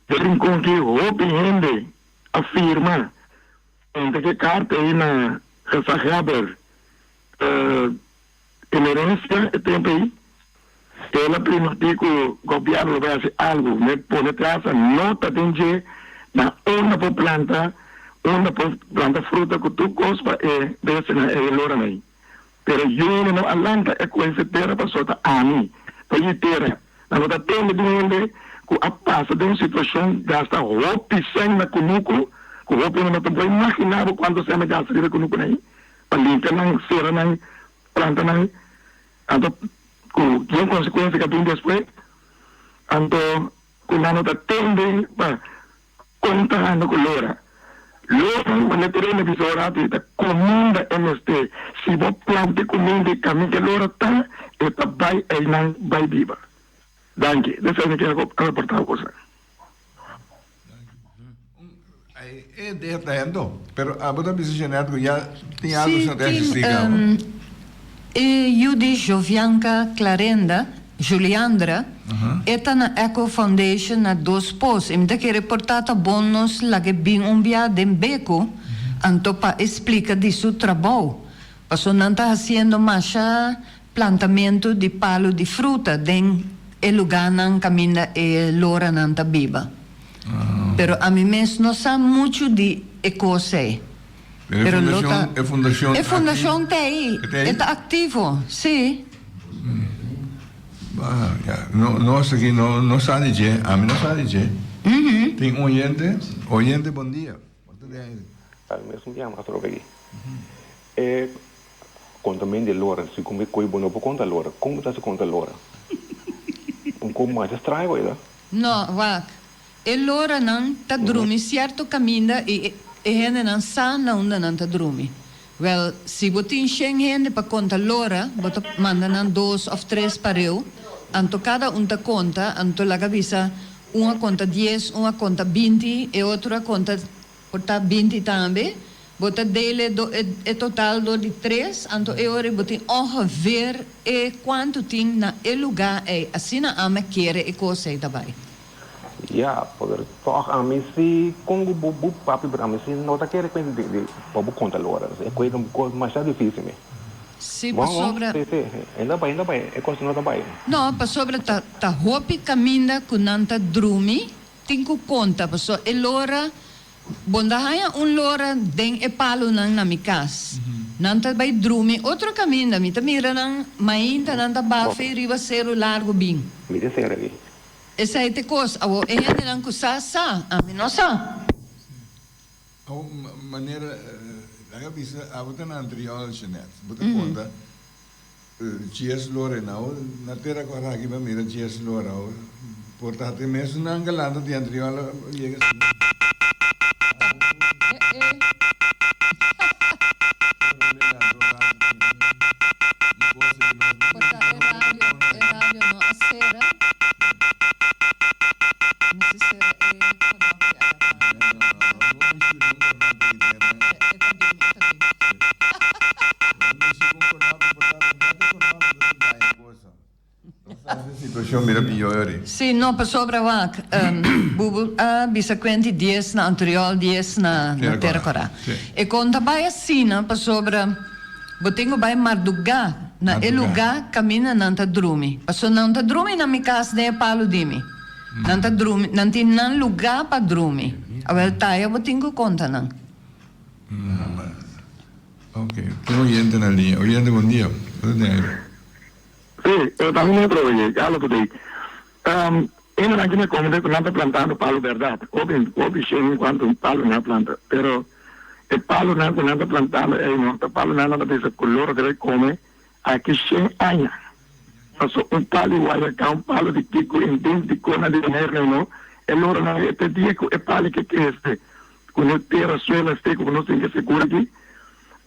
den Rincon ki hopi hende a firma entre ki carta ei na Gezaghebber Emerencia e tempo ei, el a primintí ku gobièrnu lo bai hasi algu. Me pone trasa nota den dje na unda por planta, unda por planta fruta ku tur kos pa e bestianan ei e loranan ei. Pero yende no a lanta e kohe se tera pasobra ta ami ta yu tera. Nan no ta tende di hende ku a pasa den un situashon gasta hopi sèn na kunuku ku hopi hende no ta por imaginá bo kuantu sèn a gasta riba e kunukunan ei. Pa limpia nan, sera nan, planta nan, anto ku yen konsekuensia ku a bin despues, anto ku nan no ta tende pa kon ta handa ku lora. Lora manera tereno bisa ora di ta kuminda e mester, si bo planta e kuminda e kaminda ke lora ta, e ta bai einan bai biba. Danki, desei mi kier raporta bo kosa. E idea ta hendo, pero abo ta bisa Jeanette cu ya tin algo Sí, sa ta tin existi caba. e yu di Jovianka Clarenda, Juliandra, e ta na Echo Foundation na Dos Pos y mi ta kere por ta ta bon nos laga e bin un bia den Beko anto pa e splica di su trabou. Paso nan ta haciendo masha plantamentu di palu di fruta den e lugánan kaminda e loranan ta biba. Pero ami mes no sa muchu di e kos ei. Pero e fundashon, e fundashon E fundashon ta ei, e ta aktivo, sí. Bah, ya, no, nos aki no, no sa di dje, ami no sa di dje. Tin un oyente, oyente bon dia. Tal mes un biaha mas atrobe aki. E kontament di lora, si ku mi koe bo no por konta lora, kon bo ta hasi konta lora? Un kos masha straño ku esa. No, wak. E loranan ta drumi sierto kaminda i e hendenan sa na unda nan ta drumi. Wèl, si bo tin shen hende pa konta lora, bo ta manda nan dos òf tres pareu, anto kada un ta konta, anto laga bisa un a konta dies, un a konta binti, e otro a konta por ta binti tambe, bo ta dele do e e total dor di tres, anto e ora bo tin ongeveer e kuantu tin na e lugá ei. Asina ami a kere e kos ei ta bai. Ya, pero tòg ami si kon ku bo bo papia pero ami si no ta kere kuenta di di pa bo konta lora. E kuenta un kos masha difísil mi. Si, Bon, bon, pasobra. si, si, e no ta bai, e no ta bai, e kos no ta bai. No, pasobra ta ta hopi kaminda ku nan ta drumi tin ku konta pasobra e lora bo no ta haña un lora den e palunan na mi kas. Nan ta bai drumi otro kaminda, mi ta mira nan mainta nan ta bafe riba seru largu bin. Mi ta sera aki. Esei t'e kos. Awor e hendenan ku sa, sa. Ami no sa. Awor, manera laga bisa, abo ta na Antriol, Jeanette. Bo ta konta Chies Lore. Nau, na tera ku araki bo a mira Chies Lore. Awor, por ta te mesunnan galanta di Antriol a yega asina. Por ta e radio, e radio no a cera. Mester cera e konopi aya pa. E ta bin, e ta bin. Sí, no, pasobra wak, Bubu a bisa kuenti dies na Antriol, dies na Tera Kora. E kon ta bai asina pasobra bo tin ku bai mardugá na e lugá kaminda nan ta drumi. Pasobra nan ta drumi na mi kas den e palu di mi. Nan ta drumi, nan tin nan lugá pa drumi. Awel taya bo tin ku konta nan. Ok, tin oyente na liña. Oyente, bon dia. Sí, pero también otro oye, ya lo today. Hendenan ki mi komprende ku nan ta plantando palu bèrdat, hopi hopi shen en kuantu palu nan a planta, pero e palunan ku nan ta plantando ei no ta palunan nan ta bisa ku loro ta bai kome aki shen aña. Paso un palu di guayacá, un palu di kiko idéntiko na di Bonaire nei no, e loronan e te dia ku e palu ke krese ku ne tera suela seku ku nos tin ke sekura aki,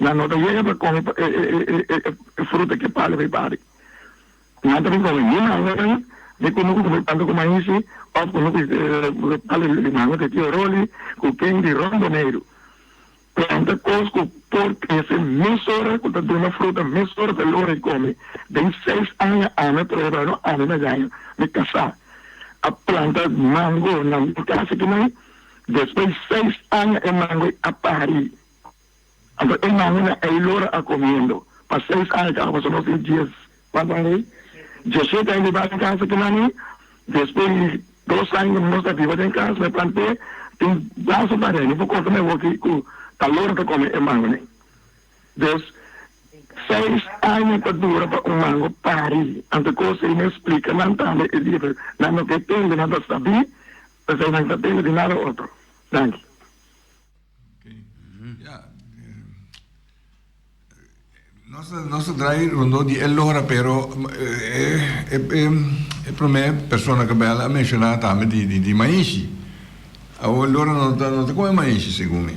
nan no ta yega pa kome e e e fruta ku e palu bai bari. Nan ta bin kome ni mangonan, ni kunuku ku planta ku maisi, òf kunuku palu di mango te tio Roli ku ken di rònt Boneiru. Planta kos ku por krese mesora ku ta duna fruta mesora ta lora i kome. Den seis aña ami a prueba, no ami na gaña, mi kasá a planta mango na mi kas akinan, despues seis aña e mango a pari. Anto e manguna ei lora a comiendo pa seis aña caba pasobra nos tin dies cuanto aña ei? Diesiete aña biba den casa kinan ei despues di dos aña cu nos ta biba den cas me plante tin brazo pa rei mi por corta mi awoki cu ta lora ta come e manguna ei dus seis aña ta dura pa un mango pari anto cos ei mi splica nan tambe e dia pero nan no ke tende nan ta sabi pesey nan ta tende di nada otro danki. Nos nos ta draai rondó di e lora pero e e promé persona ku bel a menshoná tambe di di maishi. Awor e lora no ta no ta kome maishi segun mi.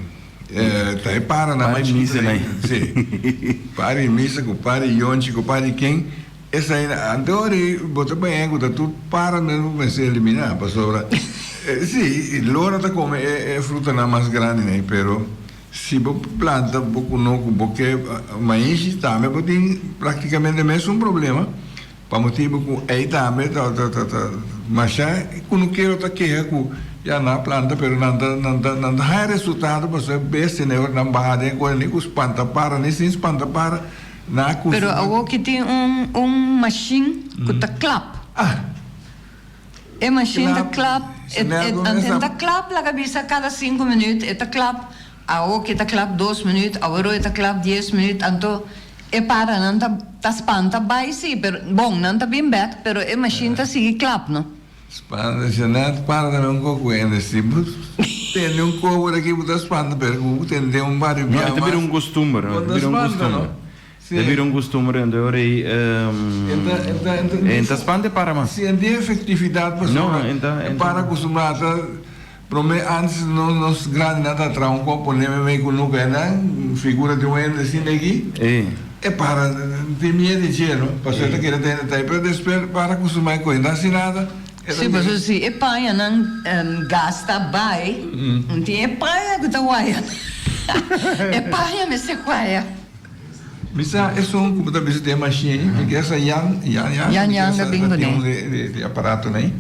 Ta e paranan Para i misa nan. Si. Para i misa ku para i yonchi ku para i ken Esei anto ori bo ta baña ku ta tur para mes bo mester eliminá pasobra si lora ta kome e frutanan mas grandi nei pero si bo planta bo kunuku bo ke maishi tambe bo tin praktikamente mesun problema pa motibu ku ei tambe ta ta masha kunukero ta keha ku ya nan a planta pero nan ta nan ta nan ta haña resultado pasobra e bestia nei ora nan baha den kos ni ku spanta para ni sin spanta para. Pero awor ki tin un un mashin ku ta klap. E mashin ta klap, e e ta klap laga bisa kada sinku minüt e ta klap, awor ki ta klap dos minüt, awor e ta klap dies minüt, anto e paranan ta ta spanta bai si, pero bon nan ta bin bèk pero e mashin ta sigui klap no. Spanta Jeanette para tambe un koko hende si bo tende un koko por aki bo ta spanta pero ku bo tende un bario No, bia e ta bira mas un costumber, bo e ta ta bira un spanta costumber. no E ta si bira un costumber enton e ora ei e ta e ta e ta e ta spanta e para mas. Si e tin efectividad No, pasobra e ta e e para ta. acostumbrá ta prome antes nos nos grandinan ta traha un kop pone meimei ku nuka e nan figura di un hende asina aki. E. E para tin miedo di dje no, pasobra e ta kere ta hende ta ei, pero despues para kustumá e kohe, no hasi nada, e ta Sí, pasobra si e pañanan gasta bai, un tin e paña ku ta waya. E paña mester waya. Mi sa esun ku bo ta bisa den mashin, mi ke sa Yan, Yan Yan, Yan mi ke Yan sa ta bin ta tin kuné. un di di aparatonan ei,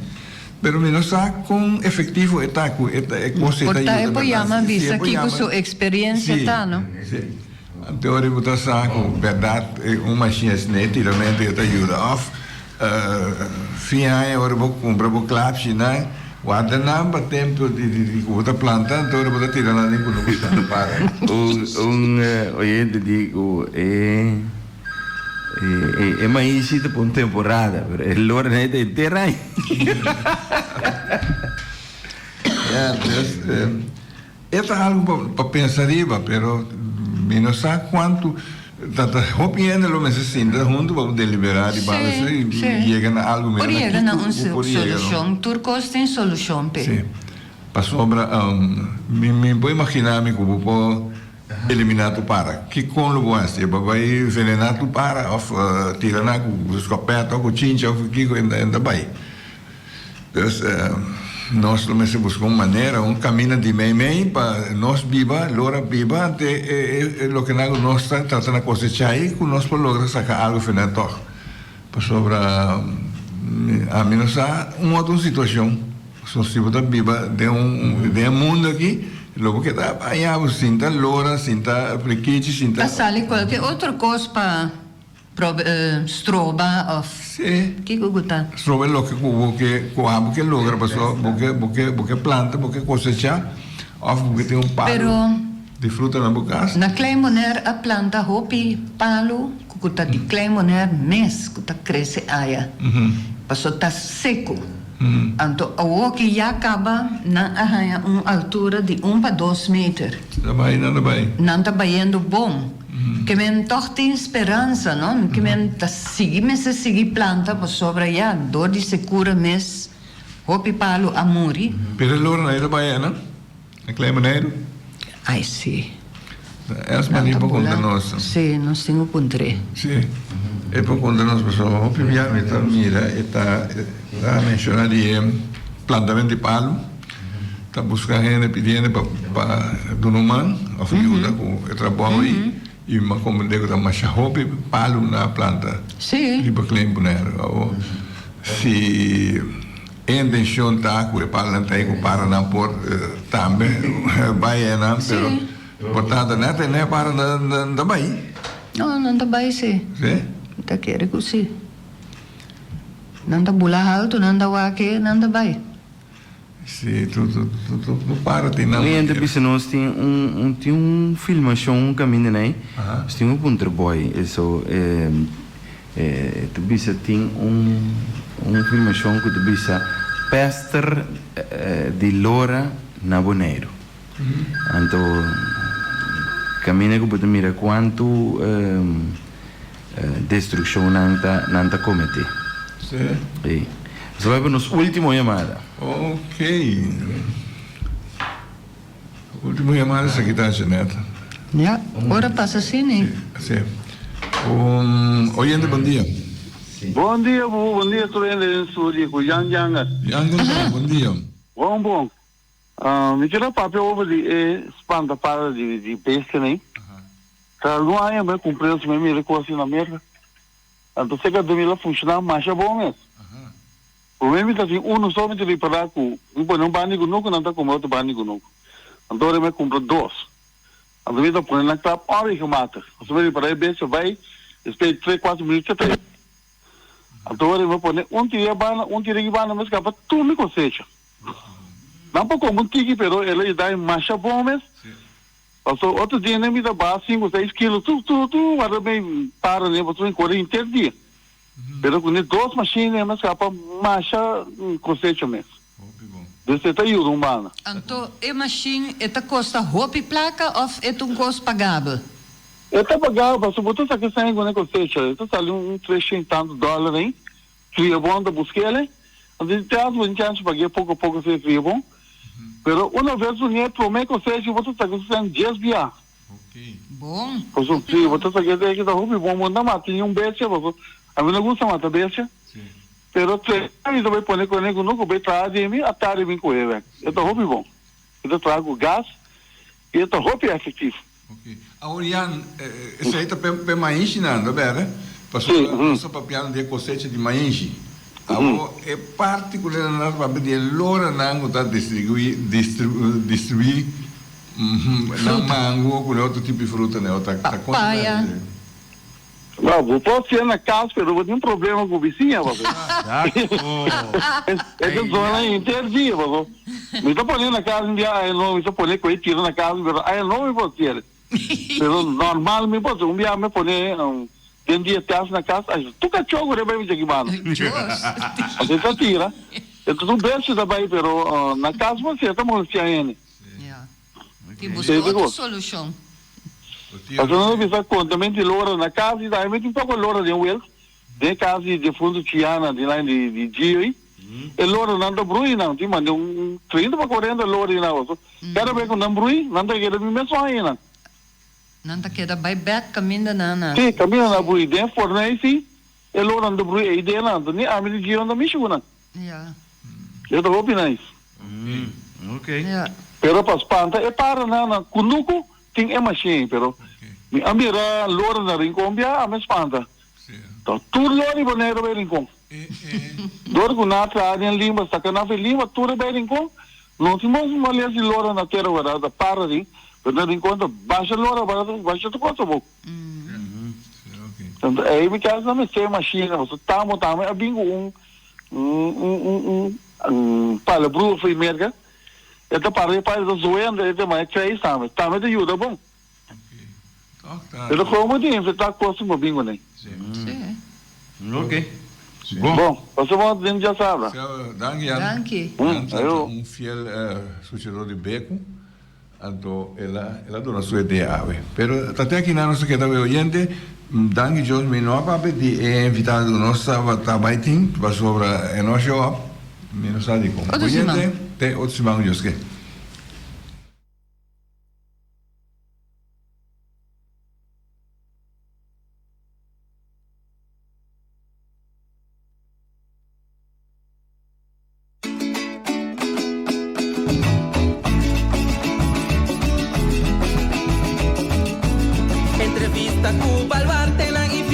pero mi no sa kon efektivo e ta ku e ta e kos ei Por ta ta e yuda por bèrdat. yama Si e bisa por kiko yama, su eksperensia si, ta, no? si. Anto ora bo ta sa ku bèrdat un mashin asina e tiramentu e ta yuda òf fin aña ora bo kumpra bo klapshinan warda nan pa tempu di ku bo ta planta anto ora bo ta tira nan den kunuku sta para. Un oyente di ku e e maishi ta pa un temporada pero e lora nan e ta henter aña. Ya, dus. E ta algu pa pensa riba, pero mi no sa kuantu ta ta hopi hende lo mester sinta huntu pa deliberá riba Sí, esei sí. i yega na algu Por mira na yega na kiko un bo por yega, no? solushon. Tur kos tin solushon p'e. Sí. Pasobra mi mi por imaginá mi ku bo por eliminá tur para. Kikon lo bo hasi? Bo bai venená tur para òf tira nan ku skopèt òf ku chincha òf ku kiko e ta bai. Dus nos lo mester busca un manera, un camina di mei mei pa nos biba, lora biba ante e loke nan cu nos ta trata na cosecha ayi cu nos por logra saca algo final tog. Pasobra ami no sa un otro situacion, so si bo ta biba den un den e mundo aki lo bo keda aña bo sinta lora, sinta prikichi, sinta. Ta sali cualke otro cos pa. Stroba of kiko ku ta? Stroba e loke ku bo ke ku abo ke logra pasobra bo ke bo ke bo ke planta bo ke kosechá of bo ke tin un palu di fruta na bo kas. Na Klein Bonaire a planta hopi palu ku ku ta di Klein Bonaire mes ku ta krese aya pasobra ta seku. Anto awoki ya kaba nan a haña un altura di un pa dos meter. Ta bai, nan ta bai. Nan ta bayendo bon. Ke men tòg tin speransa, no? Ke men ta sigui mester sigui planta pasobra ya dor di sekura mes hopi palu a muri. Pero e lora nan e ta bai nan? Na Klein Boneiru? Ai si. Els Marie por conta nos. Si, nos tin cu puntr'é. Si, e por conta nos pasobra hopi bia mi ta mira e ta menciona di e plantamento di palu, ta busca hende pidi hende pa pa duna un man of yuda cu e trabou ei y mi a comprende cu ta masha hopi palu na planta riba Klein Boneiru. Awor si. E intencion ta cu e palanan ta cu paranan por tambe bay enan, pero por tanto net e ne para nan ta bay. No, nan ta bay si. Si? Mi ta kere cu si. Nan ta bula halto, nan ta wak e, nan ta bay. Si, tur tur para tin nan Un hende manera. bisa nos tin un tin un filmacion un caminda ney, nos tin un puntra boy eso E ta bisa tin un un filmashon ku ta bisa Pester di Lora na Boneiru. Anto kaminda ku bo ta mira kuantu destrukshon nan ta nan ta kometé. Sí. Sí. Nos ta bai pa nos ultimo yamada. Ok. Ultimo yamada esaki ta Jeanette. Ya, ora pasa asina e. Si, Un oyente bon dia. Bon dia bubu, bon dia tur hende den studio ku Jan Janga. Jan Gonzalo, bon dia. Bon bon. Mi kier a papia over di e spanta para di di bestianan ei. Ta algun aña mi a kumpra eso mi a mira kos na Merka. Anto seka dumi el a funshoná masha bon mes. Promé mi ta tin unu so mi ta ripará ku mi pone un banda di kunuku nan ta kumpra otro banda di kunuku. Anto ora mi a kumpra dos. Anto mi ta pone nan klap onregelmatig. Pasobra mi ripará e bestia bai despues di tres kuater minuut ta trae. Anto ora mi a pone un tira e banda un tira aki banda mi a skapa tur mi kosecha. Nan por kome un tiki pero el a yuda mi masha bon mes. Pasobra otro dia mi ta baha sinku seis kilo tur tur tur warda mi para ne pasobra mi kore henter dia. Pero ku ne dos mashine mi a skapa masha kosecha mes. Dus e ta yuda un banda. Anto e mashin e ta kosta hopi plaka òf e ta un kos pagabel? E ta pagabel pasobra bo ta saka esei ku ne kosecha. E ta sali un treshen i tantu dòler ei. Kria bon ta busk'el. Anto di tras bo tin chans pag'é poko poko si e kria bon. Pero una ves bo tin e promé kosecha bo ta saka su sèn dies bia. Bon. Pasobra si bo ta saka esei ta hopi bon. Bo no ta mata niun bestia pasobra ami no gusta mata bestia. Pero tres mi ta bai pone kone ku no ku bai traha di mi atardi mi kohe bek. E ta hopi bon. E ta traha ku gas i e ta hopi efektief. Ok. Awor Jan, esei ta p'e maishinan, no berde? Pasobra nos ta papiando di e kosecha di maishi. Awor e parti ku nan ta papia di e loranan ku ta distribuí distribuí nan mango ku e otro tipo di fruta ta konta berde. No, bo por sier na cas pero bo tin problema cu bisiña paso. E ta zona henter dia paso. Mi ta pone na cas un dia aña nobo mi ta pone cu e tira na cas pero aña nobo mi por sier. Pero normal mi por un bia mi pone den dia test na cas ay tur cacho cu riba mi djaki banda. Paso e ta tira. E ta tur bestia ta bay pero na cas por sier ta molestia hende. Tin busca otro solucion. Pasobra nos a bisa contament di lora na cas di tambe tin poco lora den Wales, den cas di defunto Chiana di lijn di di Gio ei. E loranan ta brui nan, tin manda un 30 pa 40 lora ei nan pasobra cada bes cu nan brui nan ta keda bin mesun aña nan. Nan ta keda bay bek caminda nan na. Si, caminda nan a brui den forney si e loranan ta brui ei den nan, ni ami di Gio no ta mishi cu nan. Ja. E ta hopi nice. Ok. Ja. Pero pa spanta e paranan na kunuku tin e machine pero mi a mira lora na Rincon bia a mi spanta. Ta tur lora Bonaire bay Rincon. Dor ku nan a traha den limba saka nan for limba tur e bay Rincon no tin mas males di lora na tera wera ta para di pero na Rincon ta basha lora basha tur kos abou. Tanto ei mi casa nan mester machine pasobra tamo tambe a bin ku un un un palabrua for di Merca e ta para e para e ta zoendo e ta maya krijs tambe tambe ta yuda bon e ta komo di infecta kos ku bo bin kuné. Ok. Bon, pasa bon den djasabra. Danki Jan. Danki. Jan ta un fiel scuchador di Beku. Anto el a el a duna su idea awe. Pero ta te akinan nos ta keda we oyente. Danki Dios mi no a papia di e invitado ku nos tabata bai tin pasobra e no a show up. Mi no sa dikon. Otro siman. Oyente, te otro siman ku Dios ke. Entrevista ku baluartenan i.